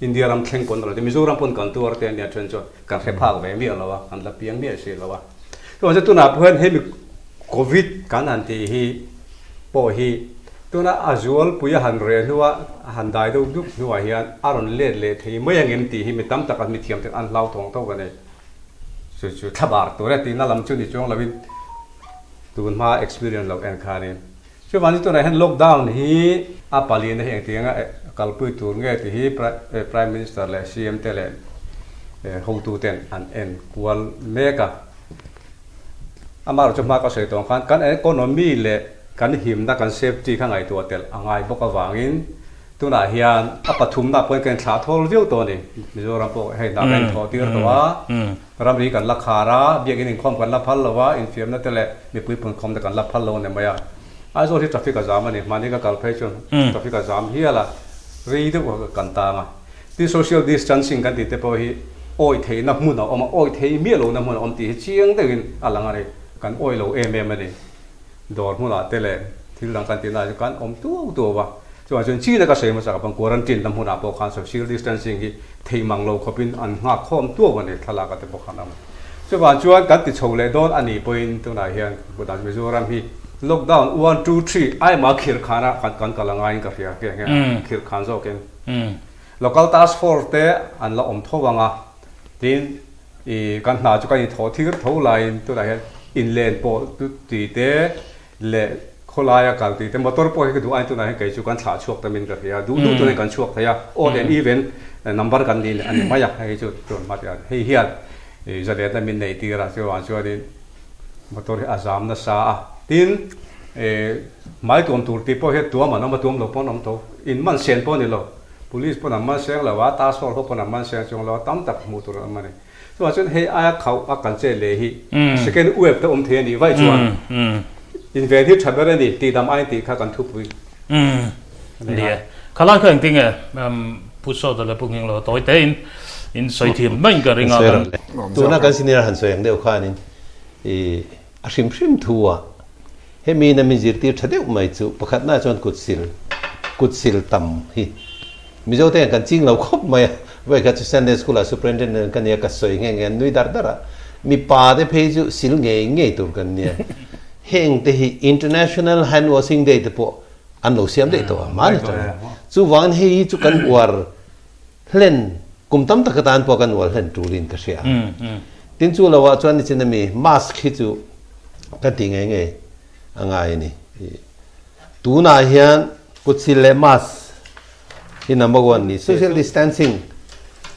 India ram thleng pawn a lo ti, Mizoram pawn kan tuar te a nia then chuan kan hre phak ve miah lo a, kan la piang miah si lo a. Chuvang chuan tunah pawh hian hemi Covid kan han tih hi pawh hi Tuna a zualpui a han reh hnua a han dai deuh dup hnuah hian a rawn let leh thei mai ang em tih hi mi tam tak an mithiam ten an hlauthawng tho a ni. Chu chu thlabar tur e tihna lam chu ni chuang loin tun hma experience lo en khanin. Chuvangin tunah hian lockdown hi a palina hi engtianga kalpui tur nge tih hi Prime Minister leh CM te leh hotu ten an en kual mek a. Amaherawhchu chu hma ka sawi tawh ang khan kan economy leh kan himna kan safety kha ngaihtuah telh a ngai bawk avangin tunah hian a pathumna pawhin kan inthlah thawl viau tawh a ni. Mizoram pawh hei hna kan inthawh tir tawh a, ramri kan la khar a, biakin inkhawm kan la phal lo a, infiamna te leh mipui punkhawm te kan la phal lo a ni mai a. Aizawl hi traffic a zam a ni, mahni ka kal phei chuan traffic a zam hial a, rei deuh kan tang a. Tin social distancing kan tih te pawh hi awih theihna hmun a awm a, awih thei miah lohna hmun a awm tih hi chiang deuhin a lang a ni. Kan awih lo em em a ni. Dawr hmunah te leh thil dang kan tihna ah chuan kan awm tuau tuau a. Chuvang chuan china ka sawi hmasa kha quarantine na hmunah pawh khan social distancing hi thei mang lo khawpin an nghak khawm tuau a ni thlalak ah te pawh khan a awm. Chuvang chuan kan ti chho leh dawn a nih pawhin tunah hian Mizoram hi lockdown one two three aima khirh khanah kan kal a ngaiin ka hria nghe nghe a, khirh khan zawkin. Local task force te an la awm tho ang a, tin ih kan hna chu kan inthawh thir tho laiin tunah hian inlen pawh tih te leh. Khawlaia kal tih te motor pawh hi ka duh aiin tunah hian kei chu kan thlah chhuak tamin ka hria a, duh duh tunah hian kan chhuak thei a, odd and even number kan ni a ni mai a, hei chu tun hma tih ah hei hian zalenna min neih tir a, chuvang chuanin motor hi a zam nasa a, tin hmai tuam tur tih pawh hian tuam an awm a, tuam lo pawh an awm tho, in man sen pawh a ni lo, police pawn an man seng lo a, task force ho pawn an man seng chuang lo a, tam tak hmuh tur an awm a ni. Chuvang chuan hei aia khauh a kan chet leh hi second wave te awm thei a nih vaih chuan inven hi tha ber a ni tih dam aiin tih kha kan thupui a ni a. Khalai kha engtin nge Pu Sawta leh Pu Nghinglo tawi tein in sawi thiam mai ka ring a kan. Tuna kan senior han sawi ang deuh khanin i a hrim hrim thu a hemi in a min zirtir tha deuh mai chu pakhatna chuan kut sil kut sil tam hi Mizo te hian kan ching lo khawp mai a, vawikhat chu Sunday School ah Superintendent ka nia ka sawi nghe nghe an nui dar dar a, mipa te phei chu sil ngei ngei tur kan nia. Heng te hi International Hand Washing Day te pawh an lo siam daih tawh a, mahni tang. Chuvangin hei hi chu kan uar hlen, kum tam tak atan pawh kan uar hlen tulin ka hria. Tin chu lo ah chuan nichin ami mask hi chu ka ti ngei ngei a ngai a ni. Tunah hian kutsil leh mask hi number one ni se. Social distancing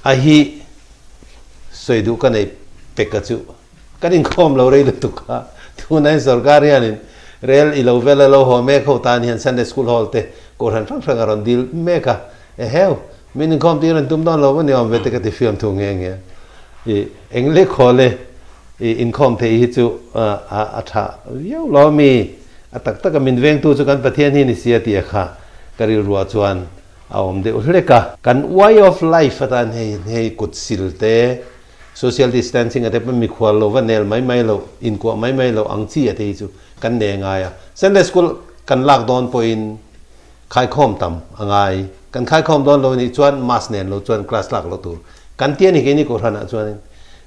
a hi sawi duh ka nei pek a chu kan inkhawm lo rei lutuk a, tunah hian sorkar hianin rel i lo vel a lo haw mek ho tan hian Sunday school hall te kohhran hrang hrang a rawn dil mek a, eheu min inkhawm tir an tum dawn lo a ni awm ve te ka ti fiam thu nghe nghe i eng lek haw le i inkhawm theih hi chu a tha viau lo a mi a tak tak a min vengtu chu kan Pathian hi ni si a tih a kha ka rilruah chuan a awm deuh hlek a. Kan way of life atan hei hei kut sil te, social distancing a te pawh mikhual lo va nel mai mai loh, inkuah mai mai loh ang chi a te hi chu kan nei ngai a. Sunday school kan lak dawn pawhin Khaikhawm tam a ngai. Kan khaikhawm dawn lo nih chuan mask nen lo chuan class lak lo tur kan ti a ni keini kohhran ah chuanin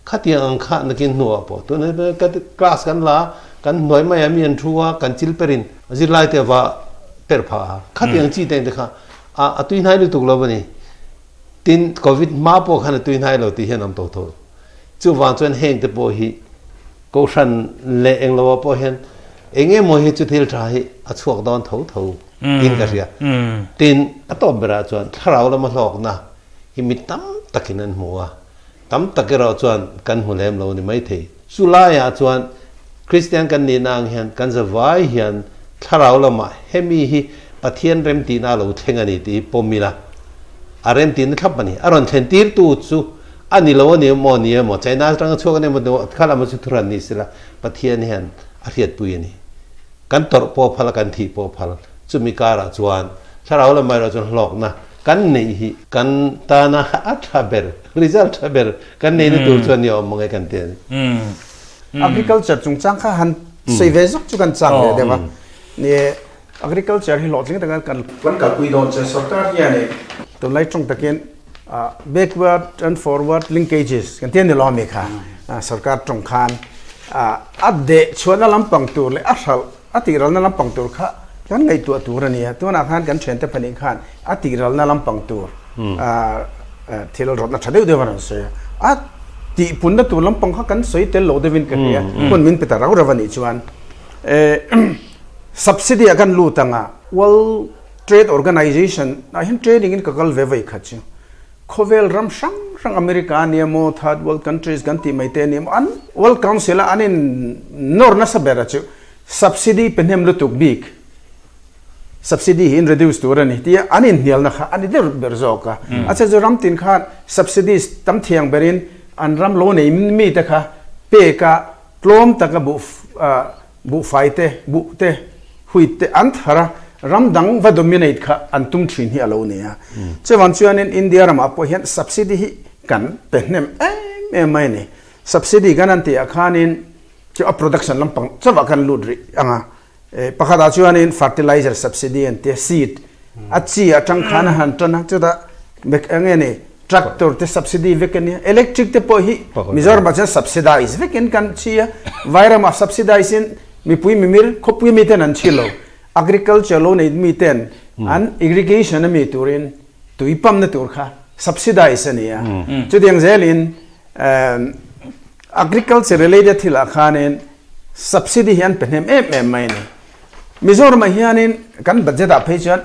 khatiang ang kha nakin hnuah pawh tuna class kan la kan hnuai mai ah mi an thu a kan chil perin zirlai te va per phah a khatiang chi te kha a a tui hnai lutuk lo a ni. Tin covid hma pawh khan a tui hnai lo tih hian awm tawh tho. Chuvang chuan heng te pawh hi kohhran leh englo ah pawh hian eng emaw hi chu thil tha hi a chhuak dawn tho tho in ka hria. Tin, a tawp berah chuan thlarau lama hlawkna hi mi tam takin an hmu a, tam tak erawh chuan kan hmu lem lo ni maithei. Chu laiah chuan Kristian kan nihna ang hian kan zavai hian thlarau lamah hemi hi Pathian remtihna a lo thleng a ni tih hi pawm ila, a remtihna thlap a ni. A rawn thlen tirtu chu a ni lo a ni emaw ni emaw, China atanga chhuak a ni emaw kha lam chu thuran ni sela Pathian hian a hriatpui a ni. Kan tawrh pawh phal a, kan thih pawh phal. Chumi karah chuan thlarau lamah erawh chuan hlawkna kan neih hi kan tana a tha ber, result tha ber kan neihna tur chuan ni awm mang e kan ti a ni. Agriculture chungchang kha han sawi ve zawk chu kan chak leh deuh a. Ni e, agriculture hi hlawhtling taka kan kan kalpui dawn chuan sorkar hianin tunlai tawng takin backward and forward linkages kan ti a ni lo ami kha sorkar tawng khan a deh chhuahna lampang tur leh a hralh a tihralna lampang tur kha kan ngaihtuah tur a ni a tunah khan kan thiante pahnih khan a tihralna lampang tur thil rawtna tha deuh deuh a rawn sawi a a tihpunna tur lampang kha kan sawi tel lo deuhin ka hria hun min pe ta rau rau a nih chuan Subsidy ah kan lut ang a, World Trade Organization ah hian training in ka kal ve vawi khat chu. Khawvel ram hrang hrang America a nia maw, third world countries kan tih mai te a nia maw, an World Council a an in nawr nasa ber a chu subsidy pe hnem lutuk bik, subsidy hi in reduce tur a ni tia an inhnialna kha a ni deuh ber zawk a. A chhan chu ram tin khan subsidies tam thiang berin an ram lo nei mite kha pek a Tlawm taka buh buhfai te, buh te, wheat te an thar a, ram dang va dominate kha an tum thin hi a lo ni a. Chuvang chuanin India ramah pawh hian subsidy hi kan pe hnem em em mai a ni. Subsidy kan han tihah khanin chu a production lampang chauhah kan lut rih ang a. Pakhatah chuanin fertilizer subsidy an tia, seed a chi atang khan a han tan a, chutah eng nge ni tractor te subsidy vek a nia, electric te pawh hi Mizoramah chuan subsidize vekin kan chhi a, Vairamah subsidize in mipui mimir khawpui mi ten an chhi lo, agriculture lo nei mi ten an irrigation a mi turin tui pump na tur kha subsidize a ni a, chutiang zelin agriculture related thilah khanin Subsidy hi an pe hnem em em mai a ni. Mizoramah hianin kan budget ah phei chuan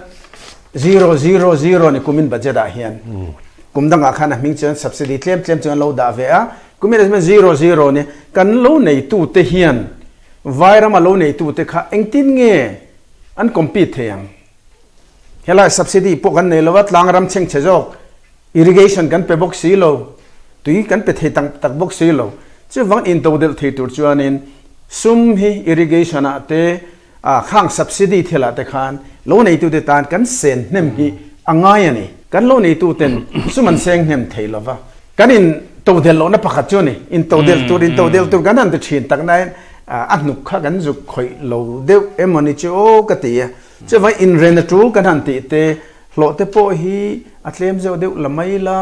zero zero zero ni kumin budget ah hian kum dangah khan a hming chuan subsidy tlem tlem chuan lo dah ve a, kumin ah chuan zero zero ni kan lo neitute hian Vairama lo neitute kha engtin nge an compete thei ang? Helai subsidy pawh kan nei lo a, tlang ram chhengchhe zawk irrigation kan pe bawk si lo, tui kan pe thei tak tak bawk si lo. Chuvang intodelh thei tur chuanin sum hi irrigation ah te ah khang subsidy thil ah te khan lo neitute tan kan sen hnem hi a ngai a ni. Kan lo neituten sum an seng hnem thei lo va. Kan in todelh lohna pakhat chu a ni. Intodelh tur intodelh tur kan han ti thin tak nain a hnuk kha kan zuk khawih lo deuh emaw ni chu aw ka ti a. Chuvang inren a tul kan han tih te, hlawh te pawh hi a tlem zeuh deuh la mai la,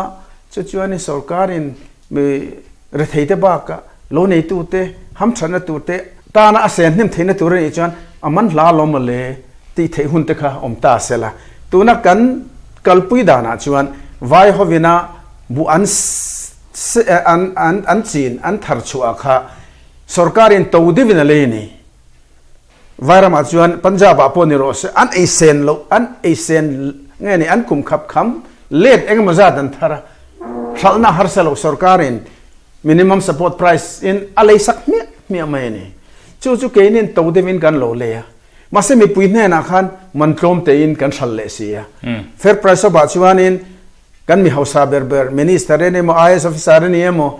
chu chuanin sorkarin mi rethei te bakah lo neitu te, hamthatna tur te tana a sen hnem theihna tur a nih chuan a man hla alawm mawle tih theih hun te kha awm ta se la. Tuna kan kalpui danah chuan vai hovina buh an an an chin an thar chhuah kha sorkarin to deuhin a lei a ni. Vairamah chuan Punjab-ah pawh ni rawh se, an ei sen loh, an ei sen nge ni, an kum khap kham let eng emaw zat an thar a, hralhna harsa loh sorkarin minimum support price in a lei sak hmiah hmiah mai a ni. Chu chu keinin to deuhin kan lo lei a, mahse mipui hnenah khan man tlawm tein kan hralh leh si a. Fair price shop-ah chuanin kan mi hausa ber ber Minister a ni emaw, IAS officer a ni emaw,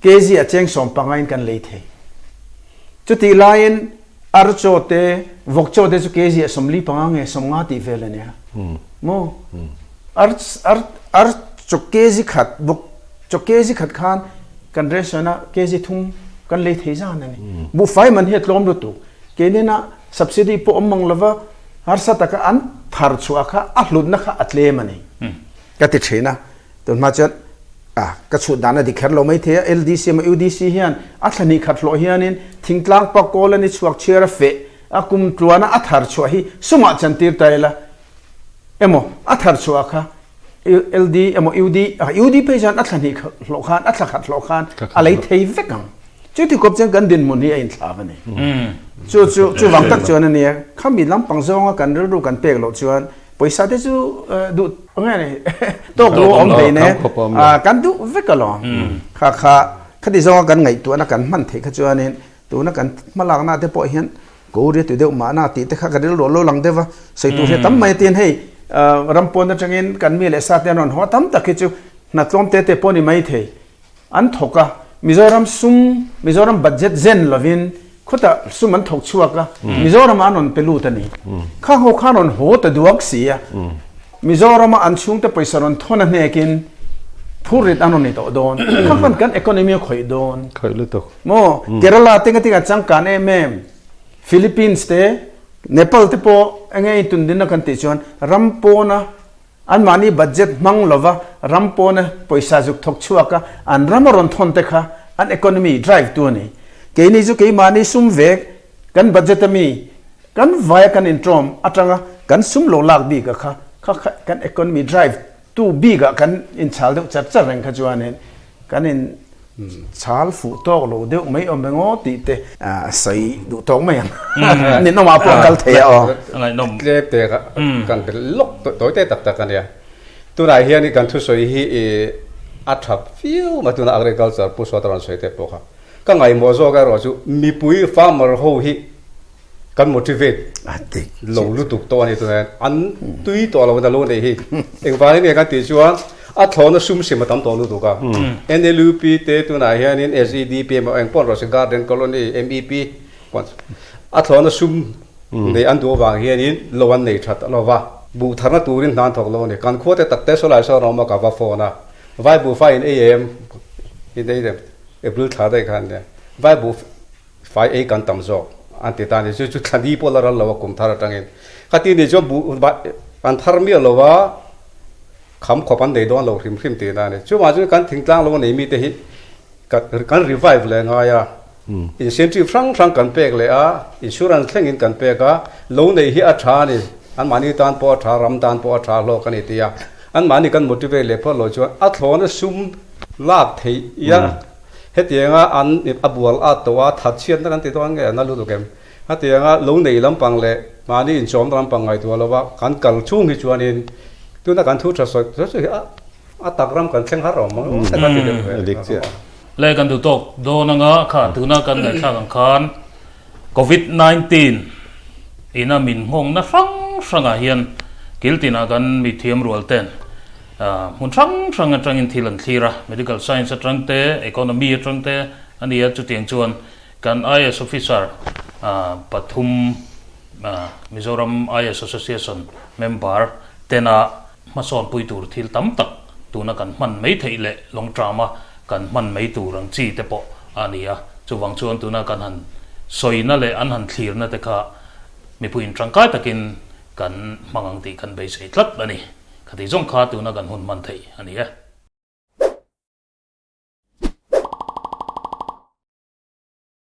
kg a cheng 15 in kan lei thei. Chutih laiin ar chaw te, vawk chaw te chu kg ah 45 nge 50 tih vel a nia. Maw? Ar ar ar chaw kg khat, vawk chaw kg khat khan kan ration a kg thum kan lei thei zan a ni. Buhfai man hi a tlawm lutuk. Keinin a subsidy pawh awm mang lova harsa taka an thar chhuah kha a hlutna kha a tlem a ni. Ka ti thin a. Tunhma chuan a ka chhut dan a dik kher lo mai thei a, LDC emaw UDC hian a thla hnih khat hlawh hianin thingtlang pa kawl a ni chhuak chhiar a feh a kum tluana a thar chhuah hi sumah chantir ta ila emaw a thar chhuah kha LD emaw UD UD phei chuan a thla hnih hlawh khan a thla khat hlawh khan a lei thei vek ang. Chu ti kawp chuan kan dinhmun hi a inthlak a ni. Chu chu chuvang tak chuan a nia khami lampang zawnga kan rilru kan pek loh chuan Pawisa te chu duh nge ni tawk lu awm thei ne kan duh vek alawm. Kha kha khati zawnga kan ngaihtuahna kan hman theih kha chuanin tuna kan hmalakna te pawh hian ko ria tu deuh mahna tih te kha ka rilru a lo lang deuh va, sawi tur hi a tam mai a tin hei ram pawn atangin kan mi leh sa te an rawn haw a tam tak hi chu hna tlawm te te pawh a ni mai thei. An thawk a, Mizoram sum, Mizoram budget zen lovin khawtah sum an thawk chhuak a, Mizoramah an rawn pe lut a ni. Kha ho khan rawn haw ta duak si a, Mizorama an chhungte pawisa rawn thawn a hnekin phurrit an rawn ni tawh dawn. Kha khan kan economy a khawih dawn. Khawih lutuk. Maw, Kerala te ngatinga changkan em em, Philippines te, Nepal te pawh enge intundinna kan tih chuan ram pawna Anmahni budget hmang lova ram pawna pawisa zuk thawk chhuak a, an ram a rawn thawn te kha an economy drive tu a ni. Keini chu keimahni sum vek kan budget a mi kan vaia kan intawm atanga kan sum lo lak bik a kha kha kha kan economy drive tu bik ah kan inchhal deuh char char reng kha chuanin kan in Chal fuh tawk lo deuh mai awm eng aw tih te a sawi duh tawk mai ang. Ninawmah pawh a kal thei a aw. A ngaihnawm. Tlem te kha kan belh lawk tawi te tak tak a nia. Tunah hian kan thusawi hi a tha viau mai tuna agriculture Pu Sawta rawn sawi te pawh kha. Ka ngaihmawh zawk erawh chu mipui farmer ho hi kan motivate lo lutuk tawh a ni tunah hian an tui tawh lo na lo neih hi engvangin nge kan tih chuan a thlawhna sum sim a tam tawh lutuk a NLUP te tunah hianin SEDP emaw eng pawh rawh se Garden Colony MEP a thlawhna sum nei an duh avang hianin lo an nei that lo va buh tharna turin hna an thawk lo a ni kan khua te tak te sawlai sawn a awm a ka va phone a vai buhfai in ei em in ei em April thla daih khan nia vai buh Fai ei kan tam zawk an ti ta a ni. Chu chu thlani pawh la ral lo a kum thar atangin. Khati ni chuan buh an thar miah lo a, kham khawp an nei dawn lo hrim hrim tihna a ni. Chuvang chuan kan thingtlang lo nei mite hi kan revive leh ngai a, incentive hrang hrang kan pek leh a, insurance thlengin kan pek a, lo neih hi a tha a ni. Anmahni tan pawh a tha, ram tan pawh a tha hlawk a ni tih a, anmahni kan motivate leh phawt loh chuan a thlawna sum lak theih a. Hetianga an a bual at tawh a, that chhiatna kan ti dawn nge a na lutuk em? Hetianga lo nei lampang leh mahni inchawmna lampang ngaihtuah lova kan kal chhung hi chuanin tuna kan thu tha sawi sawi sawi hi a a tak ram kan thleng har awm ang tak a ti deuh ve dik chiah. Le kan duh tawk dawn anga kha tuna kan ngaihthlak ang khan Covid 19 ina min nghawngna hrang hrangah hian kil tinah kan mithiam rual ten hmun hrang hrang atangin thil an thlir a, medical science atang te, economy atang te a ni a, chutiang chuan Kan IAS officer pathum Mizoram IAS Association member tena hmasawnpui tur thil tam tak tuna kan hman mai theih leh long term-a kan hman mai tur ang chi te pawh a ni a. Chuvang chuan tuna kan han sawina leh an han thlirna te kha mipuiin tangkai takin kan hmang ang tih kan beisei tlat a ni. Khati zawng kha tuna kan hun hman theih a ni e.